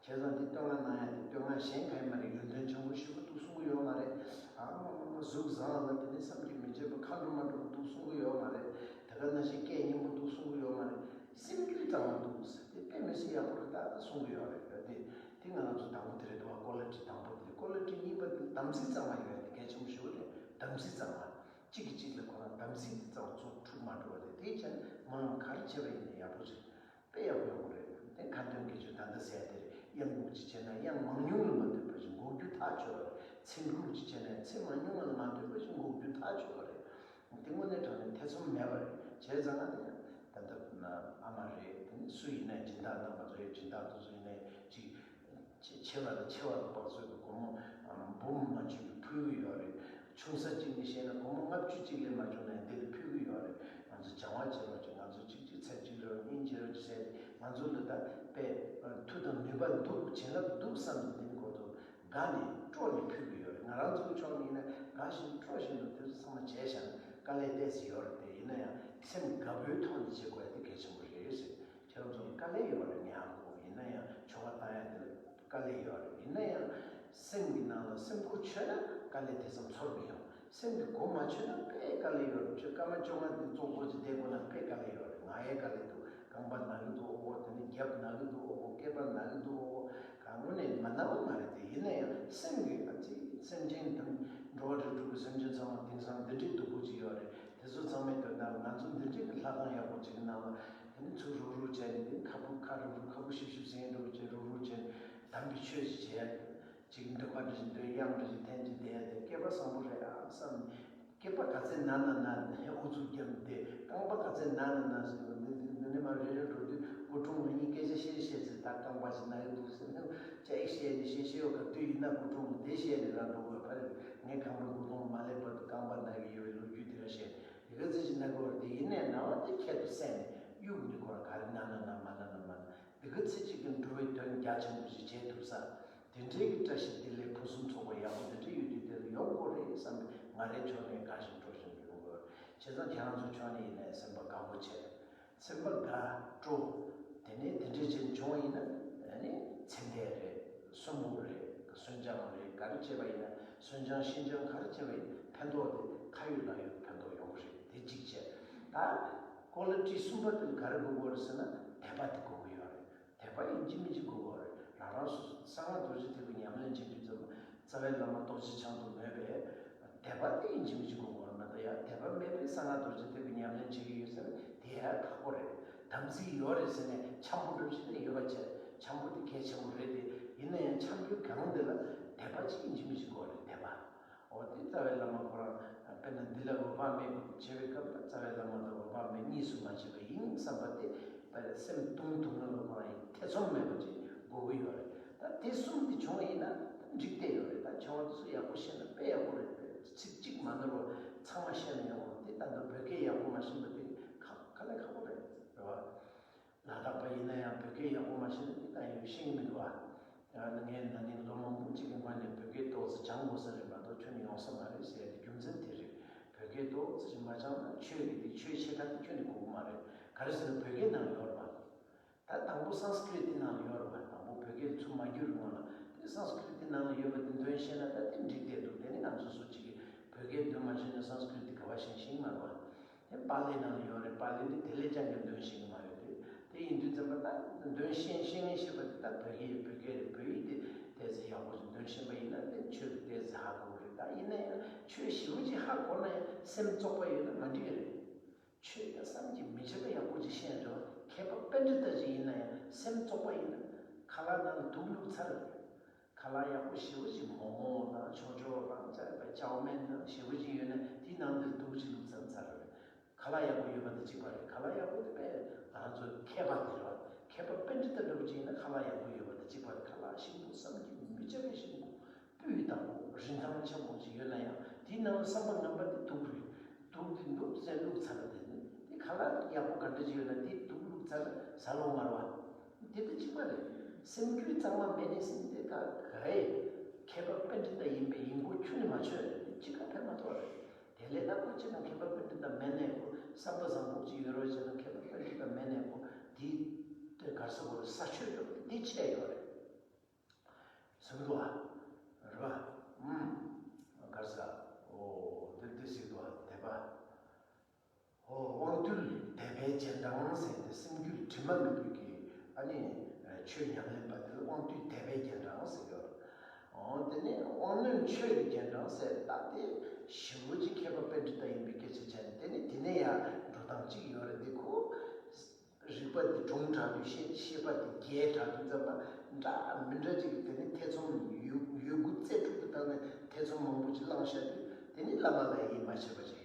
བྱས་ཙང་དེ་བསྟོད་བསྔགས་གནང་ཡ་དེ་བསྟོད་བསྔགས་གཞན་གང་ཡིན་མ་རེད། ཡོན་ཏན་ཆེན་པོ་ཞེ་པོ་འདུག་གསུང་གི་ཡོད་མ་རེད། ཨ་མ་མ་མ་གཟུགས་བཟང་ལ་དེ་ནི་བསམ་གྱིས་མི་ཁྱབ་པ་མཁའ་འགྲོ་མ་འགྲོ་འདུག་གསུང་གི་ཡོད་མ་རེད། དེ་ག་ནང་བཞིན་སྐད་སྙན་པོ་འདུག་གསུང་གི་ཡོད་མ་རེད། སེམས་རྒྱུད་གཙང་མ་འདུག་ཟེར་དེ་དཔེ་མི་སྲིད་ཡག་པོ་རེད་ད་གསུང་གི་ཡོད་རེད། དེ་དེ་ང་རང་ཚོ་དང་པོ་དེ་རེད་འདུག་བ། ཀོ་ལི་ཊི་དང་པོ་དེ་རེད། ཀོ་ལི་ཊི་གཉིས་པ་དེ་དམ་ཚིག་གཙང་མ་ཡོད་ཡ་དེ་གལ་ཆེན་པོ་ཞེ་པོ་རེད། དམ་ཚིག་གཙང་མ། གཅིག་གིས་གཅིག་ལ་ཁོ་རང་དམ་ཚིག་དེ་གཙང་བཙོག་འཁྲུག་མ་འགྲོ་བ་རེད། དེའི་ཆ་ནས་སྨོན་ལམ་ག་རེ་བྱས་པ་ཡིན་ན་ཡག་པོ་རེད། དཔེ་ཡག་པོ་ཡོང་གི་རེད། དེ་ཁ་འདོན་དགེ་སྦྱོར་ད་ལྟ་ཟེར་དེ་རེད། དབྱངས་འགུག་ཅིག་བྱས་ན་དབྱངས་མང་ཉུང་ལ་མ་ལྟོས་པ་ཞིག་འགུག་རྒྱུ་ཐག་ཆོད་པ་རེད། ཚིག་འགུག་ཅིག་བྱས་ན་ཚིག་མང་ཉུང་ལ་མ་ལྟོས་པ་ཞིག་འགུག་རྒྱུ་ཐག་ཆོད་པ་རེད། དེ་དངོས་གནས་དྲང་གནས་ཐེ་ཚོམ་མེད་པ་རེད། བྱས་ཙང་ང་ད་ལྟ་ཨ་མ་རེད། དེ་ནི་སུ་ཡིན་ན་སྦྱིན་བདག་རྣམ་པ་ཚོ་ཡི་སྦྱིན་བདག་དེ་ཚོ་ཡིན་ན་ཅིག་ཆེ་བ་ལ་ཆེ་བ་ལ་དཔག་ཚོད་ཀྱི་སྒོར་མོ་འབུམ་མ་གཅིག་ཕུལ་གྱི་ཡོད་རེད། ཆུང་ས་གཅིག་ནས་བཤད་ན་སྒོར་མོ་ལྔ་བཅུ་གཅིག་ལས་མ་བྱུང་ན་འདི་ལ་ཕུལ་གྱི་ཡོད་རེད། ང་ཚོ་སྦྱང་བ་བྱེད་རོགས་བྱེད། ང་ཚོ་གཅིག་གཅིག་ཚེ་གཅིག་རེ་གཉིས་བྱེད་རོགས་བྱེད་ཟེར། ང་ཚོ་ལ་ད་དཔེ་མཐུ་དང་ནུས་པ་འདུག་བྱིན་རླབས་འདུག་བསམ་ནས་འདི་ནི་ཁོ་ཚོ་དགའ་ནས་སྤྲོ་ནས་ཕུལ་གྱི་ཡོད་རེད། ང་རང་ཚོའི་ཕྱོགས་ནས་ཡིན་ན་དགའ་བཞིན་སྤྲོ་བཞིན་དུ་དེ་ཚོ་ཚང་མ་བྱས་བཞག་ན་དཀའ་ལས་ཏོག་ཙམ་ཡོད་རེད། དེ་ཡིན་ན་ཡང་སེམས་དགའ་པོའི་ཐོག་ནས་བྱེད་དགོས་ཡ་དེ་གལ་ཆེན་པོ་རེད་ཟེར། ཁྱེད་རང་ཚོ་ལ་དཀའ་ལས་ཡོད་རེད། ངས་ཧ་གོ། ཡིན་ན་ཡང་ཆོ་ག་བཏང་ཡ་དེ་ལ་དཀའ་ལས་ཡོད་རེད། ཡིན་ན་ཡང་སེམས་ཀྱི་ནང་ལ་སེམས་གོ་ཆོད་ན་དཀའ་ལས་དེ་ཙམ་ཚོར་གི་ཡོད། སེམས་ཀྱི་གོ་མ་ཆོད་ན་དཔེ་དཀའ་ལས་ཡོད་རེད། ཁྱོད་སྐར་མ་བཅོ་ལྔ་དེ་ཙོག་པོ་ཅིག་བསྡད་དགོས་ན་དཔེ་དཀའ་ལས་ཡོད་རེད། ང་ཡའི་དཀའ་ལས་འདུག་རྐང་པ་ན་གི་འདུག་ཨོ། དེ་ནི་རྒྱབ་ན་གི་འདུག་ཨོ། སྐེད་པ་ན་གི་འདུག་ཨོ། གང་དངོས་གནས་མ་ན་བ་མ་རེད་དེ། ཡིན་ན་ཡང་སེམས་ཀྱི་ཨ་ཙི་སེམས་ཅན་དང་འགྲོ་བ་རིགས་དྲུག་གི་སེམས་ཅན་ཚང་མ་དེང་སང་འདི་འདྲའི་སྡུག་པོ་ཅིག་ཡོད་རེད། དེ་ཚོ་ཚང་མའི་དོན་དག་ང་ཚོ་འདི་འདྲའི་གི་ལྷ་ཁང་ཡག་པོ་ཅིག་གི་ནང་ལ་དེ་ནི་ཚུར་རུག་རུག་བྱས་ནས། དེ་ཁ་སྤུ་ཁ་རུབ་རུབ་ཁ་སྤུ་ཤིབ་ཤིབ་ཟིན་རུབ་བྱས་རུག་རུག་བྱས་ནས་དམ་པའི་ཆོས་ཅིག་བྱས། ཅིག་འདོན་པ་འདྲ་ཞིག་འདོན། དབྱངས་འདྲ་ཞིག་འཐེན་ཅིག་བསྡད་དེ་སྐེད་པ་བཟང་པོ་རེད་ཨ་བསམ། སྐེད་པ་ག་ཚད་ན་ན་ན་ཨུ་ཚུགས་རྒྱབ་སྟེ། རྐང་པ་ག་ཚད་ན་ན་ན་ཟེར་བ་འདི་འདི་འདི་ནས་མར་རེ་རེ་འགྲོ་དུས་སྐུ་གྲོངས་ང་གཉིས་སྐད་ཆ་བཤད་བཤད་ཚེ་ད་རྐང་པ་ཞིག་ན་གི་འདུག་ཟེར་ནས་ཅིག་བཤད་ནས་བཤད་བཤད་ཡོད། ག་དུས་ཡིན་ན་སྐུ་གྲོངས་དེ་བཤད་ནས་རང་འགྲོ་དགོས་པ་རེད། ངས་ཁང་པའི་སྐུ་གྲོངས་མ་སླེབས་བར་དུ་རྐང་པ་ན་གི་ཡོད་པའི་ལོ་རྒྱུས་དེ་ར་བཤད། དེ་ག་ཚོད་ཅིག་ན་གི་བར་དེ་ཡིན་ནས་ན་བ་དེ་ཁྱད་དུ་བསད་ནས་གཡུག་ནས་ཁོ་རང་ག་རེ་ན་ན་ན་མ་ན་ན་མ་ན། དེ་ག་ཚོད་ཅིག་གི་འགྲོ་བའི་དོན་རྒྱ་ཆེན་པོ་ཞིག་བྱེད་ཐུབ་ས། དེ་འདྲའི་གི་བཀྲ་ཤིས་བདེ་ལེགས་ཕུན་སུམ་ཚོགས་པ་ཡག་པོ་འདི་འདྲའི་ཡོད་དུས་དེ་ལ་ཡོང་དགོས་རེད་བསམ་པའི་ང་རའི་ཕྱོགས་ནས་དགའ་ཞིང་སྤྲོ་བཞིན་དུ་ཡོང་དགོས། བྱས་ཙང་ཁྱེད་རང་ཚོའི་ཕྱོགས་ནས་ཡིན་ནའི་སེམས་པ་དགའ་པོ་བྱེད། སེམས་པ་དགའ་སྤྲོ། དེ་ནས་དེ་འདྲའི་ཅན་བྱུང་བ་ཡིན་ན་ཨ་ནི་ཚེ་འདས་རེད། གསོན་པོ་རེད། གསོན་སྦྱངས་རེད། ག་རེ་བྱས་པ་ཡིན་ན། གསོན་སྦྱངས་ཤིན་སྦྱངས་ག་རེ་བྱས་པ་ཡིན་ན་ཕན་ཐོགས་དེ་ཁ་ཡོད་ལག་ཡོད་ཕན་ཐོགས་ཡོང་གི་རེད། དེ་གཅིག་བྱས། ད་ཀོ་ལི་ཊི་གསུམ་པ་དེ་ལ་ག་རེ་དགོས་ཀྱི་ཡོད་རེད་ཟེར་ན་དད་པ་དེ་དགོས་ཀྱི་ཡོད་རེད། དད་པ་ཡིན་གཅིག་མིན་གཅིག་དགོས་པ་རེད། རང་རང་སོ་སོ་གསང་སྔགས་རྡོ་རྗེ་ཐེག་པའི་ཉམས་ལེན་བྱེད་དུས་ཙམ་པ་རྩ་བའི་བླ་མ་རྡོ་རྗེ་འཆང་དུ་མོས་པས་དད་པ་དེ་ཡིན་གཅིག་མིན་གཅིག་དགོས་པ་རེད། མ་གཏོགས་ཡང་དད་པ་མེད་པའི་གསང་སྔགས་རྡོ་རྗེ་ཐེག་པའི་ཉམས་ལེན་བྱེད་ཀྱི་ཡོད་ཟེར་ན་དེ་ཡང་ཁག་པོ་རེད། དམ་ཚིག་ཡོད་རེད་ཟེར་ནས་འཆམ་པོ་འདྲ་ཞིག་ལ་ཡོད་པ་བྱས། འཆམ་པོ་དེ་གལ་ཆེན་པོ་རེད་དེ། ཡིན་ན་ཡང་འཆམ་པོའི་སྒང་དེ་ལ་དད་པ་ཅིག་ཡིན་གཅིག་མིན་གཅིག་དགོས་རེད། དད་པ། འོ་དེ་རྩ་བའི་བླ་མ་ཁོ་རང་དཔེར་ན་འདི་ལ་འོད་དཔག་མེད་བྱེད་པའི་སྐབས་ལ་རྩ་བའི་བླ་མ་དང་འོད་དཔག་མེད་གཉིས་སུ་མ་ཕྱེ་བ་ཡིན་བསམ་པ་དེ་དཔེར་སེམས་གཏིང་ཐུག་ནང་ལ་ཁོ་རང་ཡིན་ཐེ་ཚོམ་མེད་པ་ཅིག་དགོས་ཀྱི་ཡོད་རེད། ད་དེ་གསུམ་དེ་བྱུང་བ་ཡིན་ན་ད་འགྲིག་བསྡད་ཡོད་རེད། ད་བྱ་བ་དེ་ཚོ་ཡག་པོ་ཤེས་ན་དཔེ་ཡག་པོ་རེད། ཚིག་གཅིག་མ་ནོར་བ་ཚང་མ་ཤེས་ན་ཡག་པོ་རེད། དེ་ད་ལྟ་བོད་སྐད་ཡག་པོ་མ་ཤེས་པ་དེ་ཁག་དཀའ་ལས་ཁག་པོ་རེད། རེད་བ། ལ་དྭགས་པ་ཡིན་ན་ཡང་བོད་སྐད་ཡག་པོ་མ་ཤེས་ན་དེ་ལྟ་ཡང་ཤེས་ཀྱི་མི་འདུག་ཨ། ཡང་ན་ངས་ན་ནིང་ལོ་མང་པོ་ཅིག་གི་སྔོན་ནས་བོད་སྐད་ཏོག་ཙམ་སྦྱང་དགོས་ས་རེད། མ་གཏོགས་ཁྱོན་ནས་ཡོང་ས་མ་རེད་ཟེར་ཡ་དེ་རྒྱུ་མཚན་དེ་རེད། བོད་སྐད་ཏོག་ཙམ་ཞིག་མ་སྦྱངས་ན་ཆོས་ཀྱི་དེ་ཆོས་བྱེད་ཁ་དེ་ཁྱོན་ནས་གོ་གི་མ་རེད། ག་རེ་ཟེར་ན་བོད་སྐད་ནང་ཡོད་རེད་པ། ད་དང་པོ་སཾ་སྐྲྀ་ཏ་ནང་ལ་ཡོད་རེད་པ། དང་པོ་བོད་སྐད་ཚུར་མ་བསྒྱུར་སྔོན་ལ་དེ་སཾ་སྐྲྀ་ཏ་ནང་ལ་ཡོད་པ་དེ་འདོན་ཤེས་ན་ད་དེ་འགྲིག་བསྡད་འདུག་དེ་ནི་ང་ཚོ་སུ་གཅིག་གིས་བོད་སྐད་འདོན་མ་ཤེས་ན་སཾ་སྐྲྀ་ཏ་ག་པར་ཤེས་ཤེས་ཀྱི་མ་རེད་པ། དེ་པཱ་ལི་ནང་ལ་ཡོད་རེད། པཱ་ལི་འདི་དེ་ལས་ཀྱང་གི་འདོན་ཤེས་ཀྱི་མ་རེད་དེ། དེ་ཡིན་དུས་ཙམ་པ་ད་འདོན་ཤེས་ཤེས་ངེས་ཤེས་པ་དེ་ད་བོད་ཡིག་བོད་སྐད་རེད། བོད་ཡིག་དེ་ཏོག་ཙམ་ཡག་པོ་ཞིག་འདོན་ཤེས་པ་ཡིན་ན་དེ་ཆོས་དེ་ཏོག་ཙམ་ཧ་གོ་གི་རེད། ད་ཡིན་ན་ཡང་ཆོས་ཞེ་པོ་ཅིག་ཧ་གོ་ན་ཡང་སེམས་བཙོག་པ་ཡོད་ན་མ་འགྲིག་གི་རེད། ཆོས་ཡང་བསམ་གྱིས་མི་ཁྱབ་པ་ཡག་པོ་ཅིག་ཤེས་འགྲོ། མཁས་པ་པཎྜི་ཏ་ཅིག་ཡིན་ན་ཡང་སེམས་བཙོག་པ་ཡིན་ན་ཁ་ལག་ནང་ལ་དུག་བླུགས་ཚར་རེད། ཁ་ལག་ཡག་པོ་ཞེ་པོ་ཅིག་མོག་མོག་དང་ཆོག་ཆོག་དང་ཅ་པའི་ཅའོ་མེན་དང་ཞེ་པོ་ཅིག་ཡོད་ན་དེའི་ནང་དུ་དུག་ཅིག་བླུགས་ཚར་ཚར་རེད། ཁ་ལག་ཡག་པོ་ཡོད་པ་དང་གཅིག་པ་རེད། ཁ་ལག་ཡག་པོ་དེ་དཔེ་ང་ཚོ་མཁས་པ་དེ་རེད་བ། མཁས་པ་པཎྜི་ཏ་འདྲ་པོ་ཅིག་ཡིན་ན་ཁ་ལག་ཡག་པོ་ཡོད་པ་དང་གཅིག་པ་རེད། ཁ་ལག་ཞིམ་པོ་བསམ་གྱིས་མི་ཁྱབ་པའི་ཞིམ་པོ། སྤུས་དག་པོ་རིན་ཐང་ཆེན་པོ་ཞིག་ཡོད་ན་ཡང་དེའི་ནང་ལ་བསམ་པ་ངན་པ་དེ་དུག་རེད། དུག་དེ་འདུག་ཟེར་བླུགས་ཚར་ལ་དེ་ནི་དེ་ཁ་ལག་ཡག་པོ་ག་འདྲ་ཅིག་ཡོད་ན་དེ་དུག་བླུགས་ཚར་ལ་ཟ་ལོང་མ་རེད་བ། དེ་དང་གཅིག་པ་རེད། སེམས་རྒྱུད་གཙང་མ་མེད་ནས་སེམས་དེ་ད་ག་ཡེ་མཁས་པ་པཎྜི་ཏ་ཡིན་པའི་ཡིན་གོ་ཁྱོན་ནས་མ་ཆོད་རེད། དེ་གཅིག་ག་ཕན་མ་ཐོགས་རེད། དེ་ལས་ད་ཁོ་ཅི་ན་མཁས་པ་པཎྜི་ཏ་མེད་ནས་ཁོ་བསམ་པ་བཟང་པོ་ཅིག་ཡོད་རོགས་བྱས་ན་མཁས་པ་པཎྜི་ཏ་མེད་ནས་ཁོ་དེ་དེ་གར་ས་གོ་རེད། ས་ཆོད་འགྲོ་དེ་ཆད་ཡོད་རེད། གསུངས་འདུག་བ། རེད་བ། ཨུམ། གར་ས། འོ། འདིར་འདི་ཟེར་འདུག་བ། དད་པ། འོ། དབང་རྟུལ་དད་པའི་རྗེས་འབྲང་ཟེར་ཏེ་སེམས་རྒྱུད་དྲི་མ་མེད་པའི་གི་ཨ་ནི་ཆོས་ཉམས་ལེན་པ་དེ་ལ་དབང་རྟུལ་དད་པའི་རྗེས་འབྲང་ཟེར་གི་ཡོད། འོ། དེ་ནས་དབང་རྣོན་ཆོས་ཀྱི་རྗེས་འབྲང་ཟེར་ད་དེ་ཞེ་པོ་ཅིག་མཁས་པ་པཎྜི་ཏ་ཡིན་པའི་སྐད་ཆ་བྱས་ནས་དེ་ནི་དེ་ནས་ཡང་འགྲོ་སྟངས་གཅིག་ཡོད་རེད། དེ་ཁོ། རིག་པ་འདི་གྲུང་དྲགས་དུས་ཤེས་ཤེས་པ་འདི་རྒྱས་དྲགས་དུས་ཙམ་པ་འདྲ་མི་འདྲ་ཅིག་དེ་ནི་ཐེ་ཚོམ་ཡོད་ཡོད་རྒུ་རྩལ་སྤྲུགས་པའི་སྟེང་ནས་ཐེ་ཚོམ་མང་པོ་ཅིག་བསླངས་བཞག་དུས་དེ་ནི་བླ་མ་ལ་ཡིད་མ་ཆེས་པ་ཅིག་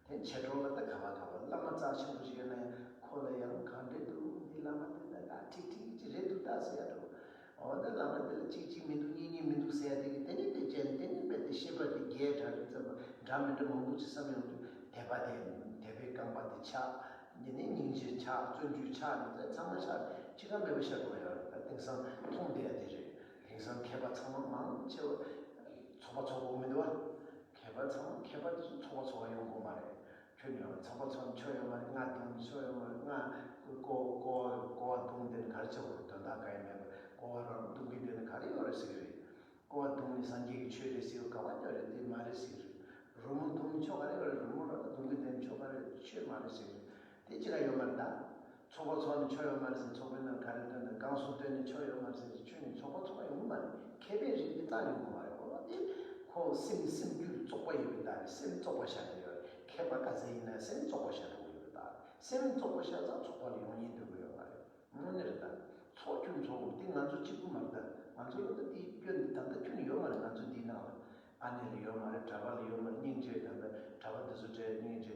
དེ་མཆེད་གྲོགས་ལ་ད་ག་བ་ག་བ་བླ་མ་རྩ་ཆེན་པོ་ཞིག་ཡོད་ན་ཡང་ཁོ་ལ་ཡང་གང་འདྲས་འདུག་འདི་བླ་མ་འདི་ལ་ད་ཁྲིག་ཁྲིག་ཅིག་རེད་འདུག་ད་ཟེར་ཡ་འགྲོ། འོ་ན་བླ་མ་འདི་ལ་གཅིག་གཅིག་མི་འདུག་གཉིས་གཉིས་མི་འདུག་ཟེར་ཡ་དེ་གི་དེ་ནི་དེ་ཅན་དེ་ནི་དཔེ་དེ་ཤེས་པ་དེ་རྒྱས་དྲགས་རེད་ཙམ་པ་འདྲ་མི་འདྲ་མང་པོ་ཅིག་བསམ་ཡོང་དུས་དད་པ་དེ་དད་པའི་རྐང་པ་དེ་ཆག་ཉེ་ནས་སྙིང་རྗེ་ཆག་བརྩོན་འགྲུས་ཆག་ནི་དེ་ཚང་མ་ཆག་ཅི་ག་མེད་པ་ཤར་འགྲོ་ཡོད་རེད། ད་དེང་སང་མཐོང་བསྡད་ཡ་དེ་རེད། དེང་སང་མཁས་པ་ཚང་མ་མང་ཆེ་བ་ཚོགས་པ་ཚོགས་པ་མི་འདུག་བ། མཁས་པ་ཚང་མ་མཁས་པ་དེ་ཚོ་ཚོགས་པ་ཚོགས་པ་ཡོང་དགོས་མ་རེད། ཁྱོད་ནི་ཡང་ཚོགས་པ་ཚོགས་ཆོག་ཡོད་མ་རེད། ང་གདོང་ཆོག་ཡོད་མ་རེད། ང་ཀོ་ཀོ་ཀོ་བ་གདོང་དེ་ནི་ག་རེ་ཆགས་པ་རེད། དོན་དག་ག་ཡེ་མེད་པར་ཀོ་བ་རང་གདོང་གི་དེ་ནི་ག་རེ་ཡོད་རེད་ཟེར་གི་རེད། ཀོ་བ་གདོང་ནི་སངས་རྒྱས་ཀྱི་ཆོས་རེད་ཟེར་གི་ག་བ་ཡོད་རེད། དེ་མ་རེད་ཟེར་གི་རེད། རོལ་མོ་གདོང་ནི་ཆོག་ག་རེ་ཡོད་རེད། རོལ་མོ་རང་གདོང་གི་དེ་ནི་ཆོག་ག་རེ་ཆོས་མ་རེད་ཟེར་གི་རེད། དེ་ཅི་ག་ཡོད་མ་རེད་ད། ཚོགས་པ་ཚོགས་ནས་ཆོག་ཡོད་མ་རེད་ཟེར། ཚོགས་པའི་ནང་ག་རེ་འདོན་དང་གང་སུ་འདོན་ནས་ཆོག་ཡོད་མ་རེད་ཟེར། ཁྱོད་ནི་ཚོགས་པ་ཚོགས་པ་ཡོང་གི་མ་རེད། མཁས་པའི་རིགས་དེ་རྩ་ནས་ཡོང་གི་མ་རེད། འོ་དེ་ཁོ་སེམས་སེམས་རྒྱུད་བཙོག་པ་ཡོད་པའི་རྟགས་རེད། སེམས་བཙོག་པ་ཤར་ནས་ཡོད་རེད། མཁས་པ་ག་ཚད་ཡིན་ན་སེམས་བཙོག་པ་ཤར་འགྲོ་གི་ཡོད་པའི་རྟགས་རེད། སེམས་བཙོག་པ་ཤར་ཙང་ཚོགས་པ་ལ་ཡོང་སྙིང་འདོད་གི་ཡོད་མ་རེད། དངོས་གནས་རེད་ད། ཚོགས་རྒྱུ་ཚོགས་འདི་ང་ཚོ་གཅིག་པུ་མ་རེད་ད། ང་ཚོ་ལ་ད་དེའི་སྐྱོན་འདི་ད་ལྟ་ཁྱོན་ནས་ཡོད་མ་རེད། ང་ཚོ་འདིའི་ནང་ལ། ཨ་ནེ་ལ་ཡོད་མ་རེད། གྲྭ་པ་ལ་ཡོད་མ་རེད། སྙིང་རྗེ་དང་པའི་གྲྭ་པ་འདི་ཚོ་གྲས་སྙིང་རྗེ་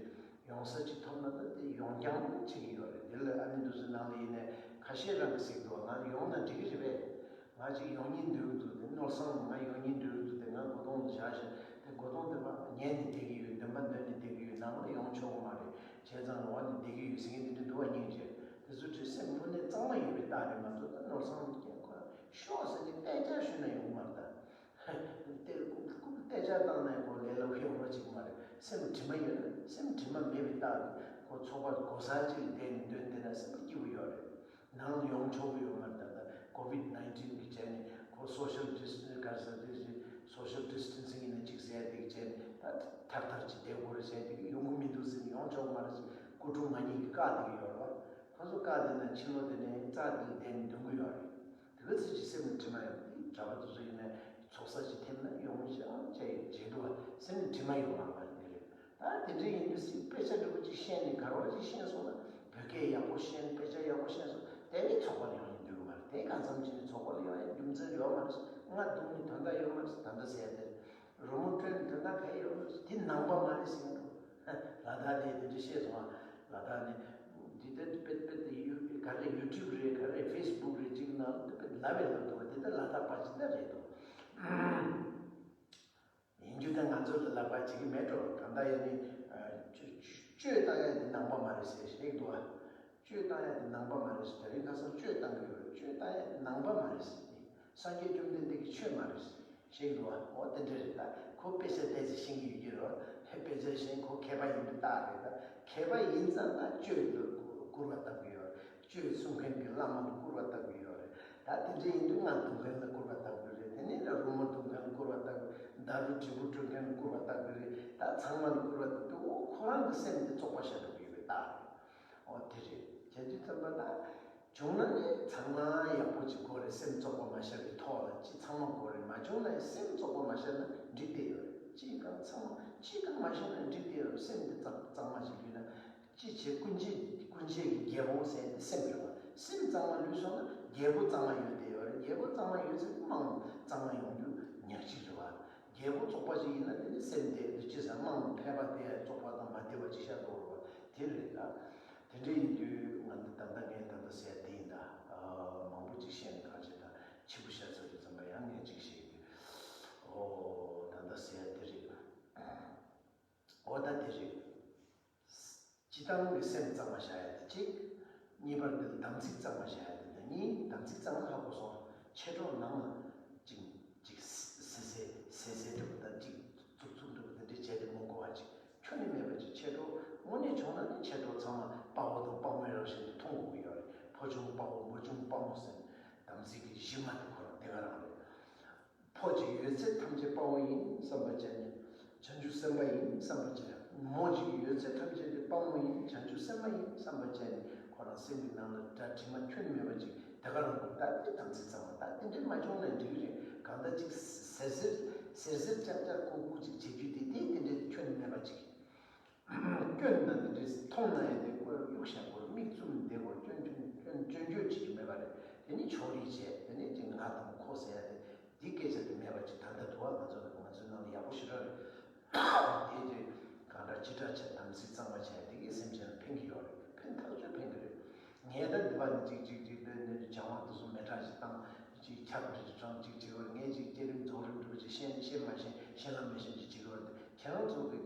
ཡོང་ས་ཅིག་ཐོབ་ན་ད་དེ་ཡོང་རྐྱང་བྱེད་ཀྱི་ཡོད་རེད། དེ་ལ་ཨ་ནེ་འདི་ཚོ་ནང་ལ་ཡིན་ནའི་ཁ་ཤས་རང་གིས་ཟེར་གི་འདུག་ང་ཡོང་ན་འགྲིག་གི་རེད་པས། ང་ཅིག་ཡོང་སྙིང་འདོད་ཀྱི་འདུག་དེ་ནོར་བཟང་ང་ཡོང་སྙིང་འདོད་ཀྱི་འདུག་དེ་ང་སྒོ་གདོང་ལ་བཞག་བཞག་དེ་སྒོ་གདོང་དེ་ཕར་ཉལ་ནས་བསྡད་ཀྱི་ཡོད། འདོན་པ་འདོན་ནས་བསྡད་ཀྱི་ཡོད། ནང་ལ་ཡོང་ཆོག་གི་མ་རེད། བྱས་ཙང་ལོགས་ནས་བསྡད་ཀྱི་ཡོད་ཟེར་མཁན་དེ་འདྲ་འདུག་བ། སྙིང་རྗེ་དེ་ཚོ་གྲས་སེམས་དངོས་གནས་གཙང་མ་ཡོད་པའི་རྟགས་རེད། ང་ཚོ་ད་ནོར་བཟང་ཁྱེད་ཁོ་ཤོག་ཟེར་ནས་དཔེ་ཆ་ཞུས་ན་ཡོང་གི་མ་རེད་ད། དེ་སྐུ་སྐུ་སྐུ་སྐད་ཆ་བཏང་ནས་ཁོ་ལས་སླ་པོ་ཡོང་བ་ཅིག་མ་རེད། སེམས་དྲི་མ་ཡོད་ན་སེམས་དྲི་མ་མེད་པའི་རྟགས་རེད། ཁོ་ཚོགས་པ་གོ་ས་ཅིག་ལ་བསྡད་ནས་འདོན་བསྡད་ན་སེམས་པ་སྐྱིད་པོ་ཡོད་རེད། ནང་ལ་ཡོང་ཆོག་གི་ཡོད་མ་རེད། ད་ལྟ་ཀོ་བིད་ནའིན་ཊིན་གི་བྱས་ནས་ཁོ་སོ་ཤལ་ཌི་སི་ཊན་ག་རེ་ཟེར་དེ་རེད། སོ་ཤལ་ཌི་སི་ཊན་སིང་ཡིན་ན་ཅིག་ཟེར་དེ་གི་བྱས་ནས་ད་ཐར་ཐར་ཅིག་བསྡད་དགོས་རེད་ཟེར་དེ་གི་ཡོང་གི་མི་འདུག་ཟེར་ནས་ཡོང་ཆོག་མ་རེད་ཟེར་སྐུ་དྲུང་ང་གཉིས་ཀྱིས་བཀག་བསྡད་ཀྱི་ཡོད་རེད་བ། ཁོ་ཚོ་བཀག་བསྡད་ན་ཕྱི་ལོགས་དེ་ནས་རྩ་དེ་ལ་བསྡད་ནས་འདོན་གི་ཡོད་རེད། དེ་ག་ཚོད་ཅིག་སེམས་ལ་དྲི་མ་ཡོད་དེ་གྲྭ་པ་དེ་ཚོ་ཡིན་ན་ཚོགས་ས་ཅིག་ཐེབས་ན་ཡོང་ཤག་ཅེས་བརྗེད་འདུག་བ། སེམས་ལ་དྲི་མ་ཡོད་མ་རེད་པ་དེ་རེད། ད་དེ་འདྲ་ཡིན་དུས་སྲིད་དཔེ་ཆ་འདྲ་པོ་ཅིག་ཤེས་ནས་ག་རེ་ཅིག་ཤེས་སོང་ན་བོད་སྐད་ཡག་པོ་ཤེས་ནས་དཔེ་ཆ་ཡག་པོ་ཤེས་སོང་། དེ་ནི་ཚོགས་པ་ལ་ཡོང་ཡིན་འདོད་གི་མ་རེད། དེ་གང་འཚམ་ཅིག་ནི་ཚོགས་པ་ལ་ཡོང་ཡ་རྒྱུ་མཚན་ཡོད་མ་རེད། ང་སྡུག་ནི་དོན་དག་ཡོད་མ་རེད། ད་ལྟ་ཟེར་ཡ་དེ་རེད། རོལ་མོ་དཀྲོལ་ནས་དོན་དག་ག་ཡོད་མ་རེད། དེ་ནང་པ་མ་རེད་ཟེར་གི་འདུག་ལ་དྭགས་ནས་དེ་འདྲ་བཤད་སོང་ཨ། ལ་དྭགས་ནས་འདི་ལྟར་དཔེ་དཔེ་དེ་ཡུ་ག་རེ་ཡུ་ཊུབ་རེད། ག་རེ་ཕེ་སི་བུག་རེད། ཅིག་ནང་དུ་དཔེ་ལབ་པའི་ལབ་འདུག་བ། དེ་ལྟར་ལ་དྭགས་པ་ཅིག་ད་རེད་འདུག་ཡིན་རྒྱུ་དེ་ང་ཚོ་ལ་ལབ་པ་བྱེད་ཀྱི་མེད་འགྲོ། གང་ལྟར་ཡིན་ནི་ཨ་བཅོས་བཅོས་བཏང་ཡ་དེ་ནང་པ་མ་རེད་ཟེར་བཤད་ཀྱི་འདུག་བ། བཅོས་བཏང་ཡ་དེ་ནང་པ་མ་རེད་ཟེར། དེ་རིང་ཁ་སང་བཅོས་བཏང་གི་ཡོད་རེད། བཅོས་བཏང་ཡ་དེ་ནང་པ་མ་རེད་ཟེར། སངས་རྒྱས་བཅོམ་ལྡན་འདས་ཀྱི་ཆོས་མ་རེད་ཟེར་བཤད་ཀྱི་འདུག་བ། འོ་དེ་འདྲ་རེད། ད་ཁོ་དཔེ་ཆ་བལྟས་ཚེ་ཤེས་ཀྱི་ཡོད་ཀྱི་རེད་བ། དཔེ་ཆ་ཤེས་ཁོ་མཁས་པ་ཡིན་པའི་རྟགས་རེད། ད་མཁས་པ་ཡིན་ཙང་ད་བཅོས་ལ་སྐུར་བ་བཏབ་ཀྱི་ཡོད་རེད། བཅོས་གསུང་མཁན་གྱི་བླ་མ་ལ་སྐུར་བ་བཏབ་ཀྱི་ཡོད་རེད། ད་དེ་འདྲ་ཡིན་དུས་ང་འདོན་མཁན་ལ་སྐུར་བ་བཏབ་ཀྱི་རེད། དེ་ནས་ད་རོལ་མོ་འདོན་མཁན་ལ་སྐུར་བ་བཏབ་ཀྱི། ད་རུ་དྲིལ་བུ་དཀྲོལ་མཁན་ལ་སྐུར་བ་བཏབ་ཀྱི་རེད། ད་ཚང་མ་ལ་སྐུར་བ་བཏབ་དུས་འོ་ཁོ་རང་གི་སེམས་དེ་བཙོག་པ་ཤར་འགྲོ་གི་ཡོད་པའི་རྟགས་རེད། འོ་དེ་རེད། བྱས་དུས་ཙམ་པ་ད་བྱུང་ན་ནི་ཚང་མ་ཡག་པོ་ཅིག་དགོས་རེད། སེམས་བཙོག་པ་མ་ཤར་བའི་ཐོག་ལ་ཅི་ཚང་མ་དགོས་རེད། མ་བྱུང་ན་ཡང་སེམས་བཙོག་པ་མ་ཤར་ན་འགྲིག་བསྡད་ཡོད་རེད། ཅི་གང་ཚང་མ་ཅི་གང་མ་ཤར་ན་འགྲིག་བསྡད་ཡོད་རེད། སེམས་དེ་གཙང་གཙང་མ་ཞིག་ལུས་ན། ཅི་བྱེད་ཀུན་བྱེད་ཀུན་བྱེད་ཀྱི་རྒྱལ་པོ་ཟེར་དེ་སེམས་རེད་བ། སེམས་གཙང་མ་ལུས་སོང་ན་རྒྱལ་པོ་གཙང་མ་ཡོད་བསྡད་ཡོད་རེད། རྒྱལ་པོ་གཙང་མ་ཡོད་ཚེ་དམངས་གཙང་མ་ཡོང་རྒྱུ་ཉག་གཅིག་རེད་བ། རྒྱལ་པོ་བཙོག་པ་ཞིག་ཡིན་ན་དེ་ནི་སེམས་དེ་དེ་ཅི་ཟེར་དམངས་ཕལ་པ་དེ་ཡང་བཙོག་པ་དང་མ་བདེ་བ་ཅིག་ཤར་འགྲོ་རེད་བ། དེ་རེད་ད། དེ་འདྲ་ཡིན་དུས་ང་འདི་ད་ལྟ་ངས་ད་ལྟ་ཟེར་ཡ་དེ་ཡིན་ད། མང་པོ་ཅིག་བཤད་ནས་གང་བྱེད་ད་ཕྱི་པོ་ཤ་ཚ་དུས་ཙམ་པ་ཡང་ངས་ཅིག་བཤད་ཡོད་དུས། ཨོ་ད་ལྟ་ཟེར་ཡ་དེ་རེད། ཨོ་ད་དེ་རེད། སྤྱི་བཏང་གི་སེམས་གཙང་མ་བྱ་ཡ་དེ་གཅིག་གཉིས་པར་འདི་ལ་དམ་ཚིག་གཙང་མ་བྱ་ཡ་དེ་དང་གཉིས། དམ་ཚིག་གཙང་མ་ཧ་གོ་སོང་། མཆེད་གྲོགས་ནང་ལ་ཅིག་ཅིག་ཟེ་ཟེ་ཟེ་ཟེ་འདྲ་པོ་དང་ཅིག་ཙུག་ཙུག་འདྲ་པོ་དེ་འདྲས་བྱས་ཏེ་མ་གོ་བ་ཅིག་ཁྱོན་ནས་མེད་པ་ཅིག་མཆེད་གྲོགས་དངོས་གནས་བྱུང་ན་ནི་མཆེད་གྲོགས་ཚང་མ་དཔའ་བོ་དང་དཔའ་མོའི་རང་བཞིན་དུ་མཐོང་དགོས་ཀྱི་ཡོད་རེད། ཕོ་ཆུང་དཔའ་བོ་མོ་ཆུང་དཔའ་མོ་ཟེར་ནས་དམ་ཚིག་གི་གཞི་མ་དེ་ཁོ་རང་དེ་ག་རང་རེད། ཕོ་གཅིག་ཡོད་ཚད་ཐམས་ཅད་དཔའ་བོ་ཡིན་བསམ་པ་བྱས་ནས། བྱང་ཆུབ་སེམས་དཔའ་ཡིན་བསམ་པ་བྱས། མོ་གཅིག་ཡོད་ཚད་ཐམས་ཅད་དེ་དཔའ་མོ་ཡིན། བྱང་ཆུབ་སེམས་དཔའ་ཡིན་བསམ་པ་བྱས་ནས་ཁོ་རང་སེམས་ཀྱི་ནང་ལ་དགྲ་དྲི་མ་ཁྱོན་མེད་པ་ཅིག་དེ་ག་རང་དུ་ད་དེ་དམ་ཚིག་གཙང་མ། ད་དེ་འདྲས་མ་བྱུང་ན་འགྲིག་གི་རེད། གང་ལྟར་ཅིག་ཟེར་ཟེར་ཟེར་ཟེར་ཅག་ཅག་ལྐུག་ལྐུག་ཅིག་བྱེད་རྒྱུ་དེ་དེ་དེ་འདྲས་ཁྱོན་མེད་པ་ཅིག་སྐྱོན་དང་དེ་འདྲས་མཐོང་ན་ཡང་དེ་ཁོ་གཡུག་བཞག་དགོས། མིག་ ཚུགས་ནས་བསྡད་དགོས། སྐྱོན་སྐྱོན་སྐྱོན་སྐྱོན་བརྗོད་བྱེད་རྒྱུ་མེད་པ་རེད། དེ་ནི་ཕྱོགས་རིས་བྱས། དེ་ནི་ཅིག་ང་དང་ཁོ་ཟེར་ཡ་དེ་འདི་སྐད་ཆ་དེ་མེད་པ་ཅིག་ད་ལྟ་དུ་བ་ང་ཚོ་ང་ཚོའི་ནང་ལ་ཡག་པོ་ཞེ་དྲག་རེད། དེ་ཅིག་གང་འདྲ་ཅི་འདྲ་བྱས་དམ་ཚིག་གཙང་མ་བྱས། དེ་གིས་སེམས་ཅན་ལ་ཕན་གྱི་ཡོད་རེད། ཕན་ཐག་ཆོད་ཕན་གྱི་རེད། ངས་ད་འདི་བ་ནི་ཅིག་ཅིག་ཅིག་དེ་ནི་སྦྱང་བ་དེ་ཚོ་མེ་སྲེག་ཅིག་བཏང་། ཅིག་ཁྱབ་རེ་དྲངས་ཅིག་བྱེད་དགོས། ངས་ཅིག་བསྐྱེད་རིམ་རྫོགས་རིམ་འདྲ་པོ་ཅིག་ཤེས་ནི་ཤེས་མ་ཤེས་ཤེས་ལམ་མི་ཤེས་ཅིག་བྱེད་དགོས་རེད། ཁྱེད་རང་ཚོ་གི་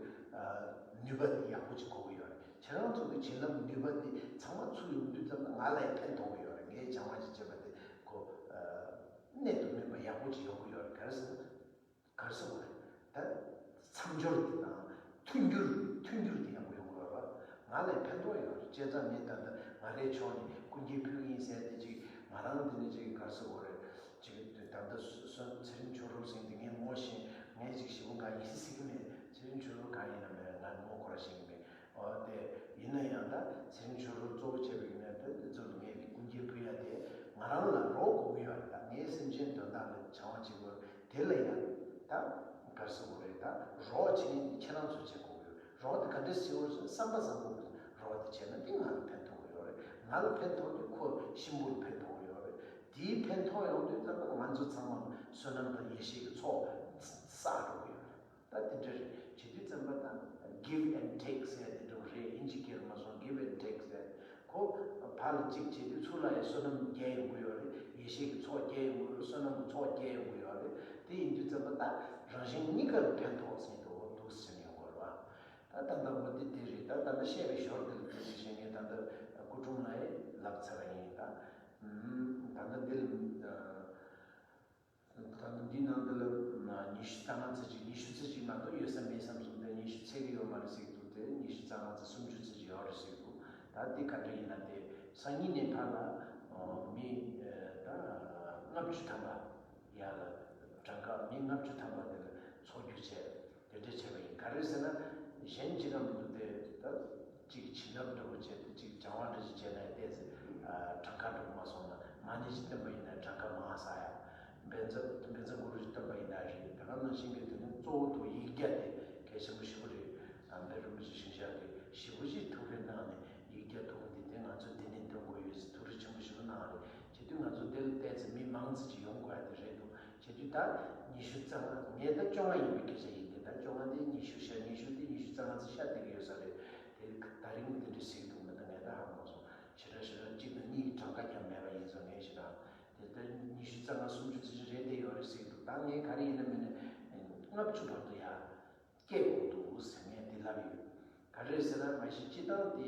ནུས་པ་དེ་ཡག་པོ་ཅིག་དགོས་ཀྱི་ཡོད་རེད། ཁྱེད་རང་ཚོ་གི་བྱིན་རླབས་ནུས་པ་དེ་ཚང་མ་ཚུར་ཡོང་དུས་ཙམ་པ་ང་ལ་ཡང་ཕན་ཐོགས་ཀྱི་ཡོད་རེད། ངས་སྦྱང་བ་ཅིག་བྱས་པ་དེ་ཁོ་གནད་དུ་སྨིན་པ་ཡག་པོ་ཅིག་ཡོང་གི་ཡོད་རེད། ག་རེ་ཟེར་ན། ག་རེ་ཟེར་དགོས་རེད། ད་མཚམས་སྦྱོར་དེ་དང་མཐུན་འགྱུར་མཐུན་འགྱུར་དེ་ཡག་པོ་ཡོང་གི་ཡོད་རེད་པ། ང་ལ་ཕན་ཐོགས་ཡོད་རེད། བྱས་ཙང་ངས་ད་ལྟ་ང་རའི་ཕྱོགས་ནས་སྐུ་འགྱེད་ཕུལ་གི་ཡིན་ཟེར་དེ་ཅིག་ང་རང་འདི་ནས་ཅིག་ག་རེ་ཟེར་དགོས་རེད། ཅིག་ད་ལྟ་སོ་ཚེ་རིང་ཆོས་གྲུབ་ཟེར་དེ་ངས་ངོ་ཤེས། ངས་ཅིག་ཞེ་པོ་དགའ་ཡིན་ཟེར་གི་མེད། ཚེ་རིང་ཆོས་གྲུབ་གང་ཡིན་ན་མེད། ང་ངོ་ཁོ་ར་ཤེས་གི་མེད། ཨོ་དེ་ཡིན་ན་ཡང་ད་ཚེ་རིང་ཆོས་གྲུབ་གཙོ་བོ་བྱས་པའི་ངས་ད་འདི་ཚོ་ལ་ངས་སྐུ་འགྱེད་ཕུལ་ཡ་དེ་ང་རང་ལ་རོགས་དགོས་ཀྱི་ཡོད་རེད། ད་ངའི་སེམས་ཅན་དོན་དག་ལ་བྱ་བ་བྱེད་དགོས་རེད། དེ་ལ་ཡང་ད་ག་རེ་ཟེར་དགོས་རེད། ད་རོགས་བྱེད་མཁན་ཁྱེད་རང་ཚོ་བྱེད་དགོས་ཀྱི་ཡོད་རེད། རོགས་དེ་ག་འདྲས་བྱེད་དགོས་རེད་ཟེར་ན། བསམ་པ་བཟང་པོ་རོགས་དེ་བྱས་ན་དེ་ང་ལ་ཕན་ཐོགས་ཀྱི་ཡོད་རེད། ང་ལ་ཕན་ཐོགས་དུས་ཁོ་གཤིན་པོ་ལ་ཕན་ཐོགས་ཀྱི་ཡོད་རེད། དེའི་ཕན་ཐོགས་ཡོང་དུས་ཙམ་པ་ང་ཚོ་ཚང་མ་ལ་བསོད་ནམས་དང་ཡེ་ཤེས་ཀྱི་ཚོགས་བསགས་འགྲོ་གི་ཡོད་རེད། ད་དེ་འདྲ་རེད། བྱེད་དུས་ཙམ་པ་ད་give and take ཟེར་དེ་འདྲ་བོ་རེད། ཨིན་ཇི་སྐད་ལ་མ་སོང་give and take ཟེར། ཁོ་ཕར་ལ་གཅིག་བྱེད་དུས་ཚུར་ལ་ཡང་བསོད་ནམས་རྒྱས་ཡོང་གི་ཡོད་རེད། ཡེ་ཤེས་ཀྱི་ཚོགས་རྒྱས་ཡོང་གི་ཡོད་རེད། བསོད་ནམས་ཀྱི་ཚོགས་རྒྱས་ཡོང་གི་ཡོད་རེད། དེ་ཡིན་དུས་ཙམ་པ་ད་རང་གཞན་གཉིས་ཀར་ཕན་ཐོགས་ཟེར་དུ་འདུག་ཟེར་ཡོང་གི་རེད་བ། ད་ད་ལྟ་འོ་དེ་དེ་རེད། ད་ད་ལྟ་བཤད་པའི་ཞོར་དེ་ལ་དེ་རེད་ཞེས་ངས་ད་ལྟ་སྐུ་དྲུང་ལ་ཡང་ལབ་ཚར་བ་ཡིན། ད་ད་ལྟ་འདི་ལ། ད་ལྟ་འདི་ནང་འདི་ལ་ཉི་ཤུ་རྩ་ལྔ་ཙམ་ཅིག་ཉི་ཤུ་ཙམ་ཅིག་མ་གཏོགས་ཡོད་ས་མེད་བསམ་སོང་། དེ་ཉི་ཤུ་ཚད་ཀྱི་ཡོད་མ་རེད་ཟེར་གྱི་འདུག་དེ་ཉི་ཤུ་རྩ་ལྔ་ཙམ་སུམ་ཅུ་ཙམ་ཅིག་ཡོད་རེད་ཟེར་གྱི་འདུག་ད་འདི་ག་འདྲ་ཡིན་ན། དེ་སང་ཉིན་ནས་ཕར་ལ་མི་ད་ལྔ་བཅུ་ཐམ་པ་ཡར་ལ་གྲངས་ཀ་མི་ལྔ་བཅུ་ཐམ་པ་དེ་ལ་ཚོགས་རྒྱུ་བྱས། དེ་འདྲ་བྱས་པ་ཡིན། ག་རེ་ཟེར་ན་གཞན་གཅིག་ག་མི་འདུག་དེ་ད། གཅིག་བྱིན་རླབས་འདྲ་བོ་བྱས་ཏེ་གཅིག་སྦྱང་བ་འདྲ་ཞིག་བྱས་ན་ཡང་ཏོག་ཙམ་གྲངས་ཀ་འགྲོ་གི་མ་སོང་ན། མ་ཎི་ཞིག་བཏོན་པ་ཡིན་ན་གྲངས་ཀ་མང་ས་ཡ། བཛྲ་བཛྲ་གུ་རུ་ཞིག་བཏོན་པ་ཡིན་ན་རེད། དེ་ག་ནང་བཞིན་གྱི་དེ་ནི་གཙོ་བོ་དུ་ཡིག་བརྒྱ་དེ་གལ་ཆེན་པོ་ཞེ་པོ་རེད། དམ་པའི་རིན་པོ་ཆེ་ཞིང་གཤེགས་དེ་ཞེ་པོ་ཅིག་ཐུགས་རེ་གནང་ནས་ཡིག་བརྒྱ་ཐུགས་འདི་དེ་ང་ཚོ་འདི་ནས་འདོན་དགོས་ཡོད་ཟེར་ཐུགས་རེ་ཆེན་པོ་ཞེ་པོ་གནང་རེད། བྱེད་དུས་ང་ཚོ་དེ་ལ་ཏོག་ཙམ་མི་མང་ཙམ་ཅིག་ཡོང་དགོས་ཡ་དེ་རེད་འདུག་བྱེད་དུས་ད་ཉི་ཤུ་རྩ་ལྔ། ངས་ད་བཅོ་ལྔ་ཡིན་པའི་སྐད་ཆ་ཡིན་ཏེ། ད་བཅོ་ལྔ་དེ་ཉི་ཤུ་བཞག་ཉི་ཤུ་དེ་ཉི་ཤུ་རྩ་ལྔ་ཙམ་ཤར་བསྡད་ཀྱི་ཡོད་ས་རེད། དེ་ད་རིང་དེ་འདྲ་ཟེར་གྱི་འདུག་མི་འདུག་ངས་ད་ཧ་གོ་སོང་། ཞེ་དྲག་ཞེ་དྲག་གཅིག་དང་གཉིས་ཀྱི་གྲངས་ཀ་ཀྱང་མེད་པ་ཡིན་ཙང་ངས་ཞེ་དྲག་དེ་ལྟར་ཉི་ཤུ་རྩ་ལྔ་སུམ་ཅུ་ཙམ་ཞིག་རེད་བསྡད་ཡོད་རེད་ཟེར་གྱི་འདུག་ད་ངས་ག་རེ་ཡིན་ན་མིན་ན་ལྔ་བཅུ་བར་དུ་ཡར་སྐྱེད་དགོས་འདུག་ཟེར་ངས་དེ་ལབ་ཡོད། ག་རེ་ཟེར་ན་མ་གཞི་སྤྱི་བཏང་དེ་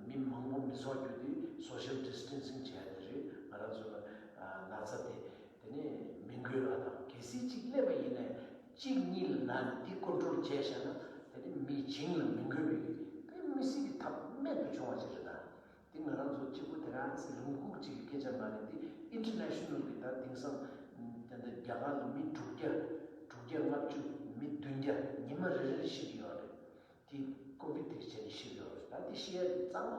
མི་མང་པོ་མི་ཚོགས་རྒྱུ་དེ་social distancing བྱས་དེ་རེད། ང་རང་ཚོ་ལ་ན་ཚ་དེ་དེ་ནས་མི་འགོས་པ་དང་། གལ་སྲིད་གཅིག་སླེབས་པ་ཡིན་ན་གཅིག་གཉིས་ལ་ན་ནས་དེ་ཀོན་ཊོལ་བྱས་བཞག་ན་དེ་ནས་མི་བྱིངས་ལ་མི་འགོས་པའི་དཔེ་མི་སྲིད་ཀྱི་ཐབས་རྨད་དུ་བྱུང་བ་ཞིག་རེད། ད་དེ་ང་རང་ཚོ་གཅིག་པུ་དེ་རང་ཚོ་ལུང་ཁུག་གཅིག་གི་སྐད་ཆ་མ་རེད། དེ་ཨིན་ཊར་ནེ་ཤ་ནལ་གྱི་ད་དེང་སང་ད་ལྟ་རྒྱ་གར་ལ་མི་དྲུག་བརྒྱ་དྲུག་བརྒྱ་ལྔ་བཅུ་མི་བདུན་བརྒྱ་ཉི་མ་རེ་རེར་ཤི་གི་ཡོད་རེད། དེ་ཀོ་བིད་དེ་བྱས་ནས་ཤི་ཡོད་རེད། ད་དེ་ཤི་ཡ་དེ་གཙང་མ་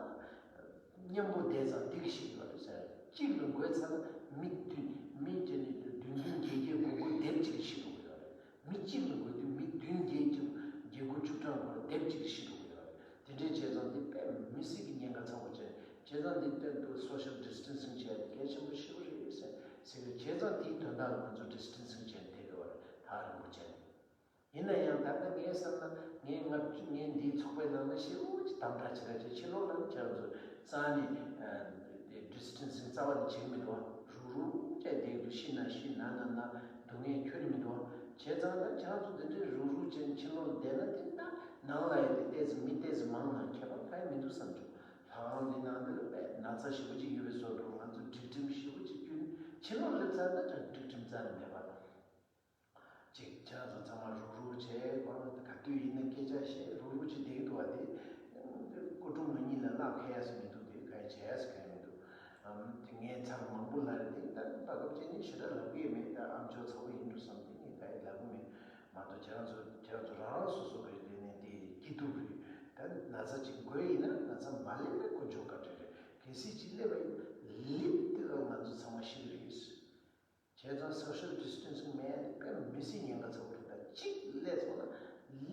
མཉམ་པོ་བསྡད་ཙང་དེ་གི་ཤི་ཡོད་རེད་ཟེར། གཅིག་ལ་འགོས་ཚར་ན་མི་བདུན་མི་བརྒྱ་ནས་བདུན་བདུན་བརྒྱད་བརྒྱད་དགུ་དགུ་སྡེབ་གཅིག་ལ་ཤི་འགྲོ་གི་ཡོད་རེད། མི་གཅིག་ལ་འགོས་དུས་མི་བདུན་བརྒྱད་ཅུ་བརྒྱད་དགུ་བཅུ་གྲངས་བར་སྡེབ་གཅིག་ལ་ཤི་འགྲོ་གི་ཡོད་རེད། དེ་འདྲའི་བྱས་ཙང་དེ་དཔེ་མི་སྲིད་ཀྱི་ཉེན་ཁ་ཚ་པོ་ཅན། བྱས་ཙང་དེ་དཔེ་འདུག social distancing བྱས་ཏེ་གལ་ཆེན་པོ་ཞེ་པོ་རེད་ཟེར་ཟེར་གི། བྱས་ཙང་དེའི་དོན་དག་ལ་ང་ཚོ་distancing བྱས་ནས་བསྡད་དགོས་པ་རེད། ཐག་རིང་པོ་བྱས་ནས། ཡིན་ན་ཡང་ད་ལྟ་ངའི་བསམ་ན་ངས་ལྔ་བཅུ་ངས་འདིའི་ཚོགས་པའི་ནང་ན་ཞེ་པོ་ཅིག་དམ་དྲག་བྱེད་ར་བྱེད། ཕྱི་ལོགས་ལ་ནི་ཁྱེད་རང་ཚོ་རྩ་ནས་distancing རྩ་བ་ནས་བྱེད་ཀྱི་མི་འདུག་བ། རུག་རུག་བྱས་བསྡད་འདུག་ཤི་ན་ཤི་ན་ན་ན་སྡུག་བསྔལ་ཁྱོན་ནས་མི་འདུག་བ། བྱས་ཙང་ད་ཁྱེད་རང་ཚོ་འདི་འདྲའི་རུག་རུག་བྱས་ནས་ཕྱི་ལོགས་ལ་བསྡད་ན་དེ་ད་ནང་ལ་ཡོད་དེ་ཏོག་ཙམ་མི་ཏོག་ཙམ་མང་ན་ཁྱད་པར་གང་ཡང་མི་འདུག་བསམ་བྱུང་། ལྷ་ཁང་འདི་ནང་འདི་ལ་དཔེ་ན་ཚ་ཞེ་པོ་ཅིག་ཡོད་པའི་བཟོ་འདྲ། ང་ཚོ་སྒྲིག་ཁྲིམས་ཞེ་པོ་ཅིག་བསྐྱོན། ཕྱི་ལོགས་སླེབས་ཚར་ན་ཀྱང་སྒྲིག་ཁྲིམས་རྩ་ནས་མེད་པ་དང་། ཅིག་ཁྱེད་རང་ཚོ་ཚང་མ་རུག་རུག་བྱས་གང་ག་དུས་ཡིན་ན་སྐད་ཆ་བཤད་རུག་རུག་བྱས་བསྡད་ཀྱི་འདུག་བ། དེ་སྐུ་དྲུང་ང་གཉིས་ལ་གནག་ཁེལ་ཡ་ཟེར་མི་འདུག་དེ་ག་ཡ་བྱས་ཡ་ཟེར་ག་ཡ་མི་འདུག་ཨམ་དེ་ངས་ཚར་མང་པོ་ལབ་རེད། དེ་ད་ད་སྐབས་ཅན་ནི་ཞེ་དྲག་ལབ་ཀྱི་མེད། ད་ཨམ་ཅོག་ཚ་པོ་ཡིན་འགྲོ་བསམ་དེ་ངས་ག་ཡ་ལབ་ཀྱི་མེད་མ་གཏོགས། ཁྱེད་རང་ཚོ་ཁྱེད་རང་ཚོ་རང་རང་སོ་སོ་གི་ལས་ནས་དེ་སྐྱིད་སྡུག་རེད། ད་ན་ཚ་ཅིག་འགོས་ཡིན་ན་ན་ཚ་མ་སླེབས་ན་དཀོན་མཆོག་བཀའ་དྲིན་རེད། གལ་སྲིད་ཅིག་སླེབས་པ་ཡིན་ན་ལིབ་དེ་ག་ང་ཚོ་ཚང་མ་ཤི་གི་རེད། བྱས་ཙང་social distancing མེད་དེ་དཔེ་མི་སྲིད་ཉེན་ཁ་ཚ་པོ་རེད། ད་གཅིག་སླེབས་སོང་ན་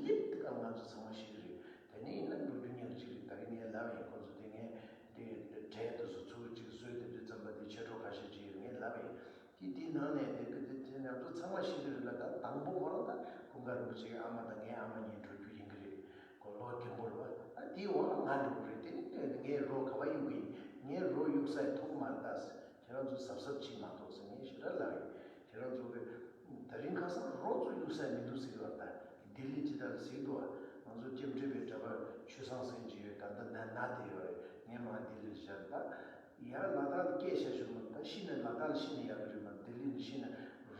ལིབ་དེ་ག་ང་ཚོ་ཚང་མ་ཤི་གི་རེད། དེ་ནས་ཡིན་ན་འགྲོ་རྒྱུ་ཉག་གཅིག་རེད། ད་གིན་ངས་ལབ་ཡིན། ཁོ་ཚོ་དེ་ངས་དེ་ཊེ་ གཞས་དེ་ཚོ་ཚུར་གཅིག་བཟོས་དེ་འདྲ་བརྩམས་པ་དེ་ཆོས་གྲོགས་ཁ་ཤས་ཅིག་ཡོད། ངས་ལབ་ཡིན། དེ་དེའི་ནང་ནས་དེ་དེ་དེ་ང་ཚོ་ཚང་མ་ཤེས་ཀྱི་རེད་ལ། ད་དང་པོ་ཁོ་རང་ད་ཀུན་དགའ་རིན་པོ་ཆེའི་ཨ་མ་དང་ངའི་ཨ་མ་གཉིས་འགྲོ་རྒྱུ་ཡིན་གྱི་རེད། ཁོ་ལོ་རྒན་པོ་རེད་པ། ད་དེའི་འོག་ལ་ང་འགྲོ་གི་རེད། དེ་ནི་ངའི་རོ་ག་པར་གཡུག་གི་ཡིན། ངའི་རོ་གཡུག་ས་ཡི་མཐོང་མ་རེད་ད་ཟེར། ཁྱེད་རང་ཚོ་གཟབ་གཟབ་བྱེད་མ་གཏོགས་ཟེར་ངས་ཞེ་དྲག་ལབ་ཡིན། ཁྱེད་རང་ཚོ་གི་ད་རིང་ཁ་སང་རོ་ཚོ་གཡུག་ས་མི་འདུག་ཟེར་གྱི་བ། ད་ལྡི་ལི་ཇི་ལྟར་ཟེར་འདུག་བ། ང་ཚོ་སྐྱབས་འགྲོ་པའི་གྲྭ་པ་ཆོས་བཟང་ཟེར་གྱི་ཡོད། ད་ལྟ་ན་ན་དེ་ཡོད་རེད། ངས་མ་ལྡི་ལིར་བཞག་ད། ཡར་ལ་དྭགས་སྐད་ཆ་ཞུ་མ། ད་ཤི་ན་ལ་དྭགས་ཤི་ན་ཡག་གི་རེད་མ། ལྡི་ལི་ནས་ཤི་ན་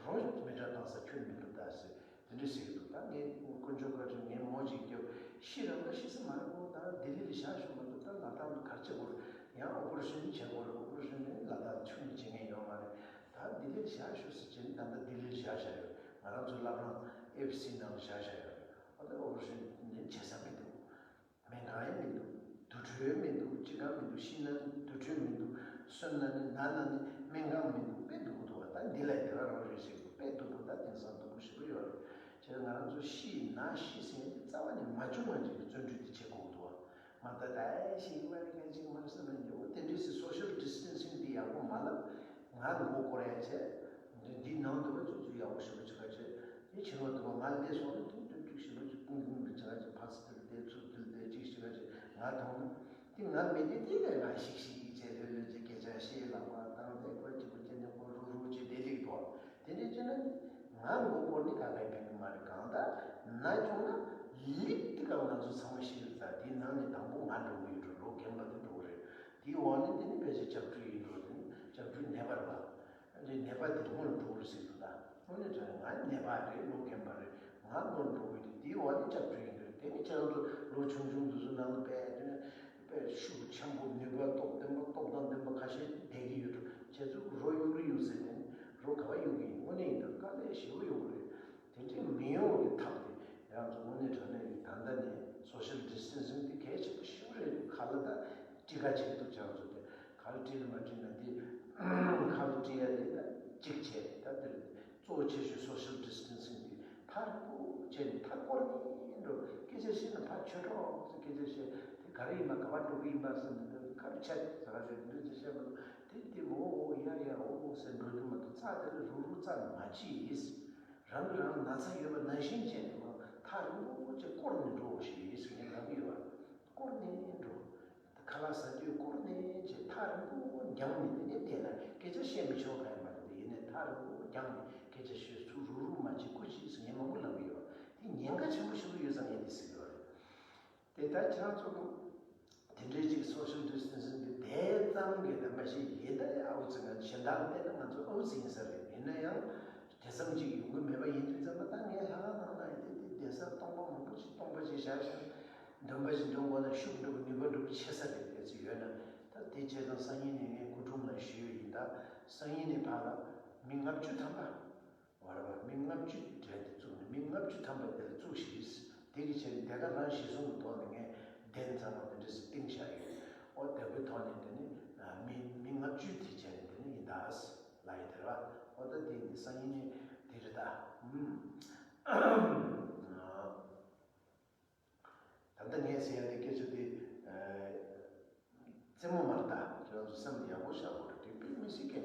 རོ་མེ་དྲ་བཏང་ས་ཁྱོན་མི་འདུག་ད་ཟེར། དེ་འདྲ་ཟེར་གྱི་འདུག་ད་ངས་དཀོན་མཆོག་བཀའ་དྲིན་ངས་མོ་གཅིག་སྐྱོབ། ཤི་རང་ལ་ཤི་ས་མ་རེད་གོ། ད་ལྡི་ལི་ལ་བཞག་ཞུ་མ་འདུག་ད་ལ་དྭགས་ལ་ག་རེ་བྱེད་དགོས་རེད། ཡང་ཨོ་པ་རེ་ཤན་བྱེད་དགོས་རེད། ཨོ་པ་རེ་ཤན་ནི་ལ་དྭགས་ཆུང་ནས་བྱེད་མཁན་ཡོད་མ་རེད། ད་ལྡི་ལི་ལ་བཞག་ཞུ་ཟེར་བྱས་ནས་ད་ལྟ་ལྡི་ལི་ལ་བཞག་བཞག་ཡོད། ང་རང་ཚོའི་བླ་བྲང་ཨེ་ཕི་སི་ནང་ལ་བཞག་བཞག་ཡོད། ཨོ་ད་ཨོ་པ་རེ་ཤན་ནི་བྱེད་ས་མི་འདུག་སྨན་ཁང་ཡང་མི་འདུག་དུར་ཁྲོད་མི་འདུག་ཅི་གང་མི་འདུག་ཤི་ན་དུར་ཁྲོད་མི་འདུག་གསོན་ན་ནི་ན་ན་ནི་སྨན་ཁང་མི་འདུག་དཔེ་སྡུག་པོ་འདུག་བ། ད་འདི་ལ་དེ་ག་རང་རེད་ཟེར་གྱི་འདུག་དཔེ་སྡུག་པོ། ད་དེང་སང་སྡུག་པོ་ཞེ་པོ་ཡོད་རེད། བྱས་ཙང་ང་རང་ཚོ་ཤི་ན་ཤི་ཟེར་ཡ་དེ་རྩ་བ་ནས་མ་བྱུང་བ་ཅིག་གི་བརྩོན་འགྲུས་དེ་བྱེད་དགོས་འདུག་བ། མ་ད་ད་ཤི་གི་མ་རེད། ག་ཅིག་མ་རེད་བསམ་ན་ཉེ་བོ་དེ་འདྲས་སི་སོ་ཤལ་ཌི་སི་ཊན་སིང་དེ་ཡག་པོ་མ་ལབ། ང་མགོ་སྐོར་ཡ་བྱས། འདི་འདི་ནང་དུ་བ་ཅིག་ཅིག་ཡག་པོ་ཞེ་པོ་ཅིག་ག་བྱས། དེ་ཕྱི་ལོགས་དུ་བ་ང་ལས་སོང་ན་དུང་དུང་ཅིག་ཞེ་པོ་ཅིག་ཀུང་ཀུང་རེ་ཅིག་ག་ཅིག་ཕག་སི་དེར་བསྡད་ཚུར་དེར་བསྡད་ཅིག་ཅིག་ག་ཅིག་ང་མཐོང་ན། དེ་ང་མེད་དེ་དེ་ལས་ང་ཤིག་ཤིག་གི་བྱས་ལྷོད་ལྷོད་ཅིག་སྐད་ཆ་བཤད་ལབ་པ་དང་། དེ་ཁོ་ཅིག་པོ་ཅི་འདྲ་ཁོ་རུག་རུག་ཅིག་བསྡད་ལེགས་འདུག་དེ་འདྲ་བྱས་ན་ང་མགོ་སྐོར་ནི་ག་གའི་ཕན་གི་མ་རེད། གང་ལྟར་ན་བྱུང་ན་ལིག་དེ་ག་ང་ཚོ་ཚང་མ་ཤེས་རེད། ད་དེའི་ནང་ནས་དང་པོ་ང་འགྲོ་གི་ཡོད་འགྲོ། ལོ་རྒན་པ་དེ་འགྲོ་གི་རེད། དེའི་འོག་ནས་དེ་ནི་ཕལ་ཆེར་སྐྱབས་འགྲོ་ཡིན་འགྲོ། དེ་ནི་སྐྱབས་འགྲོའི་ནད་པ་རེད་པ། དེ་ནད་པ་དེ་སྔོན་ལ་འགྲོ་གི་རེད་ཟེར་གི་འདུག་ད་དངོས་གནས་དྲང་ང་ནད་པ་རེད། ལོ་རྒན་པ་རེད། ང་སྔོན་འགྲོ་གི་རེད། དེའི་འོག་ནས་སྐྱབས་འགྲོ་ཡིན་གི་རེད། དེ་ནི་ཁྱེད་རང་ཚོ་ལོ་ཆུང་ཆུང་དེ་ཚོ་ནང་ལ་དཔེ་དེ་ནི་དཔེ་ཤུགས་ཆེན་པོ་ནུས་པ་སྟོབས་ལྡན་པ་སྟོབས་དང་ལྡན་པ་ཁ་ཤས་བསྡད་ཀྱི་ཡོད་འགྲོ། ཁྱེད་ཚོ་རོ་གཡུག་རེ་གཡུག་ཟེར་ནས་རོ་ག་པར་གཡུག་གི་ཡིན། དངོས་གནས་ཡིན་ད་དཀའ་ལས་ཞེ་པོ་ཡོང་གི་རེད། དེ་འདྲའི་མི་ཡོང་བའི་ཐབས་དེ་ང་རང་ཚོ་དངོས་གནས་དྲང་གནས་ད་ལྟ་ནས་སོ་ཤལ་ཌི་སི་ཊན་སིང་དེ་གལ་ཆེན་པོ་ཞེ་པོ་རེད། ཁ་ལ་ད་སྤྲི་ཁ་ཅིག་འདུག་ཁྱེད་རང་ཚོ་དེ་ཁ་ལ་སྤྲི་ལ་མ་སྤྲི་ན་དེ་ཁ་ལ་སྤྲི་ཡ་དེ་ད་གཅིག་བྱས། ད་དེ་གཙོ་བོ་ཆེ་ཤོས་སོ་ཤལ་ཌི་སི་ཊན་སིང་དེ་ཐག་རིང་པོ་བྱས་ནས་ཐག་སྐོར་ནས་འགྲོ། སྐད་ཆ་བཤད་ན་ཕར་ཆོས་གྲོགས་ཚོ་སྐད་ཆ་བཤད། དེ་ག་རེ་ཡིན་པ་ག་པར་འགྲོ་གི་ཡིན་པ་ཟེར་ནས་ཁ་རུ་ཆད་ཟ་ག་ཟེར་འདུག་ཅེས་བཤད་མ་གཏོགས་དེ་དེ་མོ་ཨོ་ཡ་ཡ་ཨོ་ཨོ་ཟེར་འགྲོ་རྒྱུ་མ་གཏོགས་རྩ་དེ་ལ་རུག་རུག་རྩ་མ་བྱེད། རང་གིས་རང་ལ་ན་ཚ་ཡོད་པ་ནང་བཞིན་བྱས་ནས་ཐག་རིང་པོ་ཅིག་བསྐོར་ནས་འགྲོ་ཞེས་ངས་ལབ་ཀྱི་ཡོད་པ། བསྐོར་ནས་འགྲོ། ཁ་ལག་ཟ་དུས་བསྐོར་ནས་ཅིག་ཐག་རིང་པོ་རྒྱང་ནས་དེ་ནས་བལྟས་ན་སྐད་ཆ་བཤད་མི་ཆོག་ག་ཡིན་པ་རེད། ཡིན་ནའི་ཐག་རིང་པོ་རྒྱང་ནས་སྐད་ཆ་བཤད་ཚུར་རུག་རུག་མ་བྱེད་སྐུ་མཁྱེན་ཟེར་ངས་མང་པོ་ལབ་ཀྱི་ཡོད་པ། དེ་ཉེན་ཁ་ཆེན་པོ་ཞིག་ཡོད་ཙང་ངས་དེ་ཟེར་གྱི་ཡོད་རེད། དེ་ལྟར་ཁྱེད་རང་ཚོ་དེ་འདྲའི་ཅིག་སོ་ཤལ་ཌི་སི་ཊན་སིང་གི་དེ་ཙམ་གྱི་རྣམ་པ་ཞིག་ཡིན་ད་ཡང་ཨའུ་ཙི་ང་གཞན་དག་ལ་བལྟས་ན་ང་ཚོ་ཨའུ་ཙི་ཡིན་ས་རེད། ཡིན་ན་ཡང་དེ་ཙམ་ཅིག་ཡོང་གི་མེད་པ་ཡིན་དུས་ཙམ་པ། ད་ངས་ལྷ་ཁང་ནང་ན་ཡིན་དེ་དེ་གདན་ས་སྟོང་པ་མང་པོ་ཞིག་སྟོང་པ་ཞིག་བཞག་ཤིང་འདོན་པ་ཞིག་འདོན་དགོས་ན་ཤུགས་འགྲོ་གི་ནུས་པ་འགྲོ་གི་ཆེ་ས་རེད། དེ་ཚོ་ཡོད་ན་ད་དེ་བྱས་ཙང་སང་ཉིན་ནས་ངས་སྐུ་འཁྲུངས་ལ་ཞུས་ཡིན། ད་སང་ཉིན་ནས་ཕར་ལ་མི་ལྔ་བཅུ་ཐམ་པ། བར་བར་མི་ལྔ་བཅུ་གྲལ་དེ་བཙུགས་ནས་མི་ལྔ་བཅུ་ཐམ་པ་དེ་ལ་བཙུགས་ཤིག་དེ་གི་ཆེད་དུ་དེ་ག་རང་གཞི་བཟུང་གི་ཐོག་ནས་ངས་གདན་ཚང་མ་དེ་འདྲ་ཞིག་བཏིང་བཞག་ཡོད། ཨོ་དེ་གི་ཐོག་ནས་དེ་ནི་མི་མི་ལྔ་བཅུ་དེ་བྱས་ནས་དེ་ནི་ཡིན་ད་ལ་ཡི་དེ་ར། ཨོ་ད་དེ་ནི་སང་ཉིན་ནི་དེ་རེད་ད། ཨུམ། ད་ལྟ་ངས་ཟེར་ཡ་དེ་སྐད་ཆ་དེ་རྩེད་མོ་མ་རེད་ད། ཁྱེད་རང་ཚོ་སེམས་ལ་ཡག་པོ་བཞག་དགོས་རེད། དེ་དཔེ་མི་སྲིད་ཀྱི་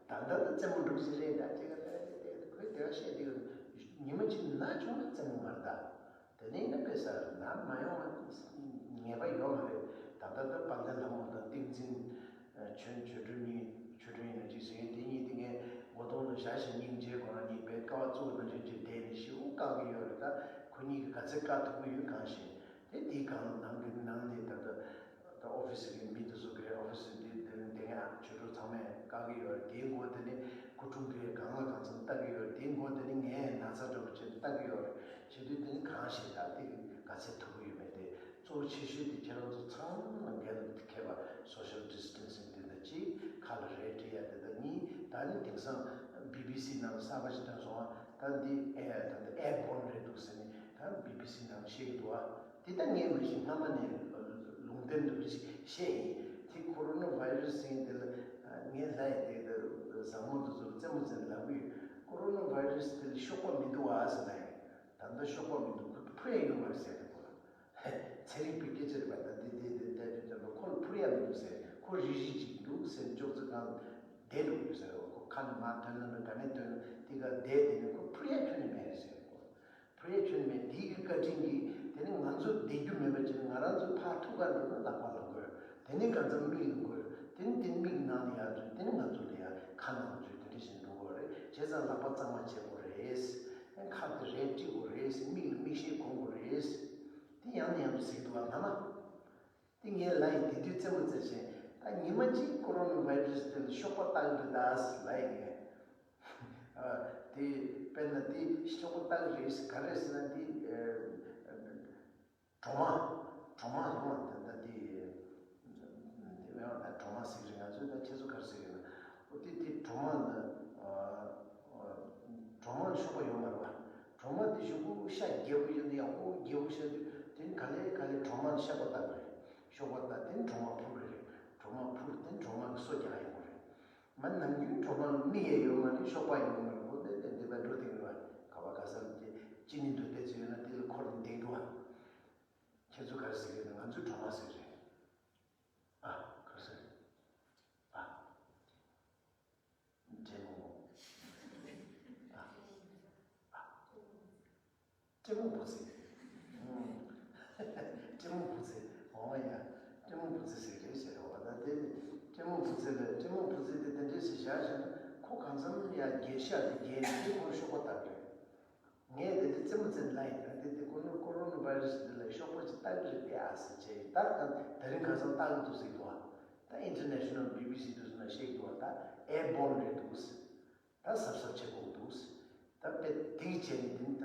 ད་ལྟ་ད་རྩེད་མོ་འགྲོ་གི་རེད་ད། ཅེས་ཁ་ད་ཁོས་དེ་བ་བཤད་དེ་ཉི་མ་གཅིག་ན་བྱུང་ན་རྩེད་མོ་མ་རེད་ད། དེ་ནས་ཡིན་ན་དཔེ་ས་ན་མ་ཡོང་བ་ངེས་པ་ཡོད་མ་རེད། ད་ལྟ་ད་དཔལ་ལྡན་ལྷ་མོ་དང་ཏིང་འཛིན། ཆོས་ཆོས་སྒྲོན་གཉིས་ཆོས་སྒྲོན་ཡིན་ན་ཅིག་ཟེར་མཁན་དེ་གཉིས་དེ་ངས་མགོ་ཐོག་ལ་བཞག་བཞག་སྙིང་རྗེ་ཁོ་རང་གཉིས་དཔེ་ཀ་བ་བཙུགས་ན་རེ་རེ་བསྡད་ནས་ཞེ་པོ་བཀག་གི་ཡོད་རེད། ད་ཁོ་གཉིས་ཀྱིས་ག་ཚད་བཀག་ཐུབ་ཀྱི་ཡོད་གང་ཤེས། དེ་དེའི་སྒང་ནང་གི་ནང་ནས་ད་ལྟ་ད་ཨོ་ཕི་སི་གི་མི་དེ་ཚོ་གི་ཨོ་ཕི་སི་དེ་དེ་དེ་ངས་ཆོས་གྲོགས་ཚང་མས་བཀག་གི་ཡོད་རེད། དེའི་མགོ་དེ་ནས་སྐུ་འཁྲུངས་དེ་གང་ལ་གང་འཚམ་ལྟ་གི་ཡོད་རེད། དེའི་མགོ་དེ་ནས་ངས་ན་ཚ་འདྲ་པོ་བྱས་ནས་ལྟ་གི་ཡོད་རེད། བྱེད་དུས་དེ་ནི་གང་ཤེས། ད་དེ་ག་ཚད་ཐུབ་ཀྱི་ཡོད་མེད་དེ། གཙོ་བོ་ཆེ་ཤོས་དེ་ཁྱེད་རང་ཚོ་ཚང་མ་འགན་འཁྱེར་བ་སོ་ཤལ་ཌི་སི་ཊན་སིང་དེ་འདྲ་གཅིག་ཁ་ལ་རས་སྤྲད་ཡ་དེ་འདྲ་གཉིས། ད་ནི་དེང་སང་བི་བི་སི་ནང་ལ་གསར་པ་ཞིག་ཐོན་སོང་བ། ད་འདི་ཨེ་ད་འདི་ཨེར་བོན་རེད་འདུག་ཟེར་ནས་ད་བི་བི་སི་ནང་བཤད་ཀྱི་འདུག་བ། དེ་ད་ངས་མ་གཞི་སྔ་མ་ནས་ལུང་བསྟན་འདུག་ཞིག་བཤད་ཡིན། དེ་ཁོ་རོ་ན་བྷའི་ར་སི་ཟེར་དེ་ལ་ངས་ལབ་ཡ་དེ་ད་བཟང་མོ་དེ་ཚོ་ལ་རྩེད་མོ་རྩེ་ལབ་གི་ཡོད། ཁོ་རོ་ན་བྷའི་ར་སི་དེ་ལ་གཤོག་པ་མི་འདུག་བ་ཟེར་ལབ་ཡིན། ད་ལྟ་གཤོག་པ་མི་འདུག་ཁོ་འཕུར་ཡ་ཡོད་མ་རེད་ཟེར་ཏེ་ཁོ་ལ། ཚན་རིག་པའི་སྐད་ཆ་རེད་པ། ད་འདི་འདི་འདི་འདི་འདི་འདི་ཁོ་ལ་འཕུར་ཡ་མི་འདུག་ཟེར། ཁོ་རིག་རིག་ཅིག་འདུག་ཟེར། ཅོག་ཙེ་སྒང་བསྡད་འདུག་ཟེར། ཁོ་ཁ་ནས་མར་ཐོན་ན་འགྲོ། ག་ནས་ཐོན་ན་དེ་ག་བསྡད་དེ་ནས་ཁོ་འཕུར་ཡ་ཁྱོན་ནས་མེད་རེད་ཟེར། ཁོ་འཕུར་ཡ་ཁྱོན་ནས་མེད། དེའི་གི་བཀའ་དྲིན་གྱིས་དེ་ནས་ང་ཚོ་བསྡད་རྒྱུ་མེད་པ་བྱས་ནས་ང་རང་ཚོ་ཕར་ཐུག་ག་འགྲོ་ན་ལག་པ་ལ་འགོས། དེ་ནས་གང་འཚམ་མིག་ལ་འགོས། དེ་ནས་དེ་མིག་ནང་ལ་ཡར་འཛུལ། དེ་ནས་ང་ཚོ་ལ་ཡར་ཁ་ནང་འཛུལ། དེ་འདྲ་བྱས་འགྲོ་དགོས་རེད། བྱས་ཙང་ལག་པ་གཙང་མ་བྱེད་དགོས་རེད། ཁ་དེ་རས་དཀྲིས་དགོས་རེད། མིག་ལ་མིག་ཤེལ་གོན་དགོས་རེད། དེ་ཡང་ནས་ཡང་དུ་ཟེར་གྱི་འདུག་བ། ང་མ། དེ་ངས་ལབ་ཡིན། དེ་དུས་རྩེད་མོ་རྩེ་བཞིན། ད་ཉི་མ་གཅིག་ཀོ་རོ་ན་བྷའི་རེ་སི་དེ་ལ་གཤོག་པ་བཏགས་འདུག་ད་ཟེར་ལབ་ཡིན། ཨ། དེ་དཔེར་ན་དེ་གཤོག་པ་བཏགས་རེད་ཟེར། ག་རེ་ཟེར་ན་དེ་ཨ་གྲོག་མ། གྲོག་མ་ཡོང་བ། ད་ད་དེ་དེ་ཡང་ད་གྲོག་མ་ཟེར་གྱི་རེད། ང་ཚོས་ད་ཁྱེད་ཚོ་ག་རེ་ཟེར་གྱི་རེད། འོ་དེ་དེ་གྲོག་མ་ལ་ཨ་ཨ་གྲོག་མ་ལ་གཤོག་པ་ཡོད་མ་རེད་བ། གྲོག་མ་དེ་གཞུག་གུ་ཤ་རྒྱས་པོ་ཡོད་ནི། ཡག་པོ་རྒྱས་པོ་ཤ་དུས་དེ་ནི་ག་ལེ་ག་ལེ་གྲོག་མ་ལ་གཤོག་པ་བཏགས་རེད། གཤོག་པ་བཏགས། དེ་ནི་གྲོག་མ་འཕུར་གི་རེད། གྲོག་མ་འཕུར། དེ་ནི་གྲོག་མ་གི་སོ་རྒྱག་ཡོང་གི་རེད། མ་ནམ་རྒྱུན་གྲོག་མ་ལ་མིག་ཡང་ཡོད་མ་རེད། གཤོག་པ་ཡོད་མ་རེད། འོ་དེ་དེ་འདི་ལ་འགྲོ་དེ་གི་རེད་བ། ག་བ་ག་ས་ལ་དེ་ཅི་ནི་འདུག་དེ་ཚོ་ཡོད་ན་དེ་ལ་འཁོར་ནས་བསྡད་འདུག་བ། ཁྱེད་ཚོ་ག་རེ་ཟེར་གི་རེད། ང་ཚོས་གྲོག་མ་ཟེར་གི་རེད། ཨ། ག་རེ་ཟེར། ཨ། ལྕེ་མོ། ཨ། ཨ། ལྕེ་མོ་བུ་ཚ། ཨུམ། ལྕེ་མོ་བུ་ཚ། འོ་ཡ། ལྕེ་མོ་བུ་ཚ་ཟེར་གི་རེད་ཟེར་བ། ད་དེ་ལྕེ་མོ་བུ་ཚ་ལ། ལྕེ་མོ་བུ་ཚ་དེ་དེ་འདྲས་ཟེར་བཞག་བཞག་ན་ཁོ་གང་འཚམ་ཡ་རྒྱལ་ཤ་དེ་རྒྱལ་དེ་ཁོར་གཤོག་པ་བཏགས་རེད། ངས་དེ་དུས་རྩེད་མོ་རྩེ་ལབ་ཡིན། ད་དེ་དེ་ཀོ་རོ་ཀོ་རོ་ན་བྷའི་རེ་སི་འདི་ལ་གཤོག་པ་ཅིག་བཏགས་ཀྱི་རེད་དེ་ཨ་ཟེར་བྱས། ད་གང་དེ་རིང་གང་འཚམ་བཏགས་ཀྱི་འདུག་ཟེར་གྱི་འདུག་བ། ད་ཨིན་ཊར་ནེ་ཤ་ནལ་བི་བི་སི་དུ་ན་བཤད་ཀྱི་འདུག་བ། ད་ཨེར་བོན་རེད་འདུག་ཟེར། ད་གཟབ་གཟབ་བྱེད་དགོས་འདུག་ཟེར། ད་དཔེ་དེ་བྱས་ནས་དེ་ནི་ད་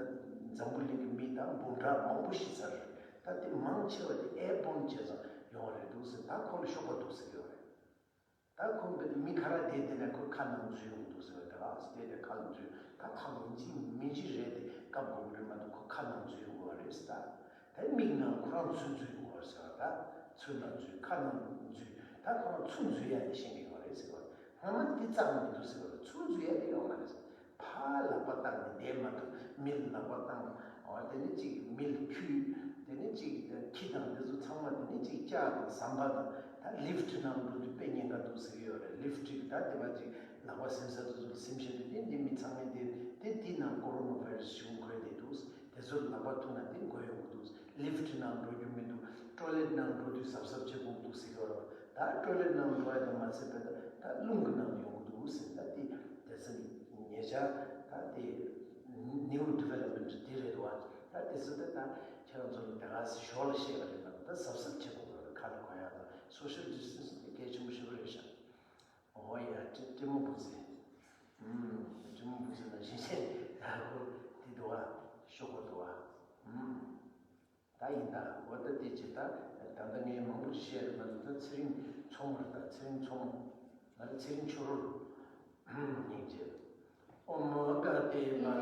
འཛམ་བུ་གླིང་གི་མི་ད་འབུམ་ཕྲག་མང་པོ་ཤི་ཚར་རེད། ད་དེ་མང་ཆེ་བ་དེ་ཨེར་བོན་བྱས་ཙང་ཡོང་བ་རེད་འདུག་ཟེར། ད་ཁོ་ལ་གཤོག་པ་འདུག་ཟེར་གྱི་ཡོད་རེད། ད་ཁོ་མི་ཁ་ར་བསྡད་བསྡད་ན་ཁོ་ཁ་ནང་འཛུལ་ཡོང་གི་འདུག་ཟེར་བ། དེ་ལ་བསྡད་དེ་ཁ་ནང་འཛུལ། ད་ཁ་མིན་གཅིག་མིན་གཅིག་རེད་དེ་བཀབ་དགོས་ཀྱི་རེད་མ་གཏོགས་ཁོ་ཁ་ནང་འཛུལ་ཡོང་གི་རེད་ཟེར། ད་དེ་མིག་ནང་ཁོ་རང་ཚུར་འཛུལ་ཡོང་གི་རེད་ཟེར་བ། ད་ཚུར་ནང་འཛུལ། ཁ་ནང་འཛུལ། ད་ཁོ་རང་ཚུར་འཛུལ་ཡ་དེ་ཤེས་ཀྱི་ཡོད་རེད་ཟེར་བ། སྔ་མ་དེ་རྩ་མི་འདུག་ཟེར་བ། ཚུར་འཛུལ་ཡ་དེ་ཡོད་མ་རེད་ཟེར། ཕར་ལག་པ་བཏང་ནས་བསྡད་མ་ཐུབ། མི་ལ་ལག་པ་བཏང་། འོ་དེ་ནས་ཅིག་མི་ལ་འཁྱུད། དེ་ནས་ཅིག་ཁྱི་དང་དེ་ཚོ་ཚང་མ། དེ་ནས་ཅིག་ལྕགས་དང་ཟམ་པ་དང་། ད་ལིཕ་ཊི་ནང་འགྲོ་དུས་དཔེ་ཉེན་ཁ་འདུག་ཟེར་གྱི་ཡོད་རེད། ལིཕ་ཊི་ད་དེ་བ་ཅིག་ལག་པ་སིམ་ས་དེ་ཚོ་ལ་སིམ་བྱས་དུས་དེ་འདི་མི་ཚང་མས་དེ་དེ་དེ་ནང་ཀོ་རོ་ན་བྷའི་རེ་སི་བྱུང་འགོས་བསྡད་འདུག་དེ་ཚོར་ལག་པ་ཐུག་ན་དེ་འགོས་ཡོང་གི་འདུག་ལིཕ་ཊི་ནང་འགྲོ་རྒྱུ་མི་འདུག་ཊོའི་ལེཊ་ནང་འགྲོ་དུས་གཟབ་གཟབ་བྱེད་དགོས་འདུག་ཟེར་གྱི་ཡོད་རེད། ད་ཊོའི་ལེཊ་ནང་འགྲོ་ཡ་དེ་མ་ཚད་པའི་ད་ད་རླུང་གི་ནང་ཡོང་གི་འདུག་ཟེར། ད་དེ་དེ་ཚོ་ཉེ་ཆར་ད་དེ་ནིའུ་ཌི་ཝེ་ལོབ་མེན་ཊི་དེ་རེད་བ། ད་དེ་ཚོ་ད་ད་ཁྱེད་རང་ཚོ་ལ་དེ་ག་ཞོར་ལ་བཤད་པ་རེད་མ་གཏོགས། ད་གཟབ་གཟབ་བྱེད་དགོས་རེད། ཁ་ལ་གོན་ཡ་དང་སོ་ཤལ་ཌི་སི་ཊན་སིང་དེ་གལ་ཆེན་པོ་ཞེ་པོ་རེད་ཤག་འོ་ཡ། ཀྲི་ཀྲི་མོ་བུ་ཚེ། ཨུམ། ཀྲི་མོ་བུ་ཚེ་ལ་བཞིན་ཆེན་ཡ་ཁོ་དེ་འདུག་བ། ཤོག་གོ་འདུག་བ། ཨུམ། ད་ཡིན་ད། འོ་ད་དེ་ཅི་ད། ད་ལྟ་ངས་མང་པོ་ཞིག་བཤད་རེད་མ་གཏོགས། ད་ཚེ་རིང་མཚོ་མོ་རེད། ད་ཚེ་རིང་མཚོ་མོ། ང་ཚེ་རིང་ཆོས་རོལ། སྙིང་རྗེ། ཨོཾ་ག་ཏེ་མ་ན།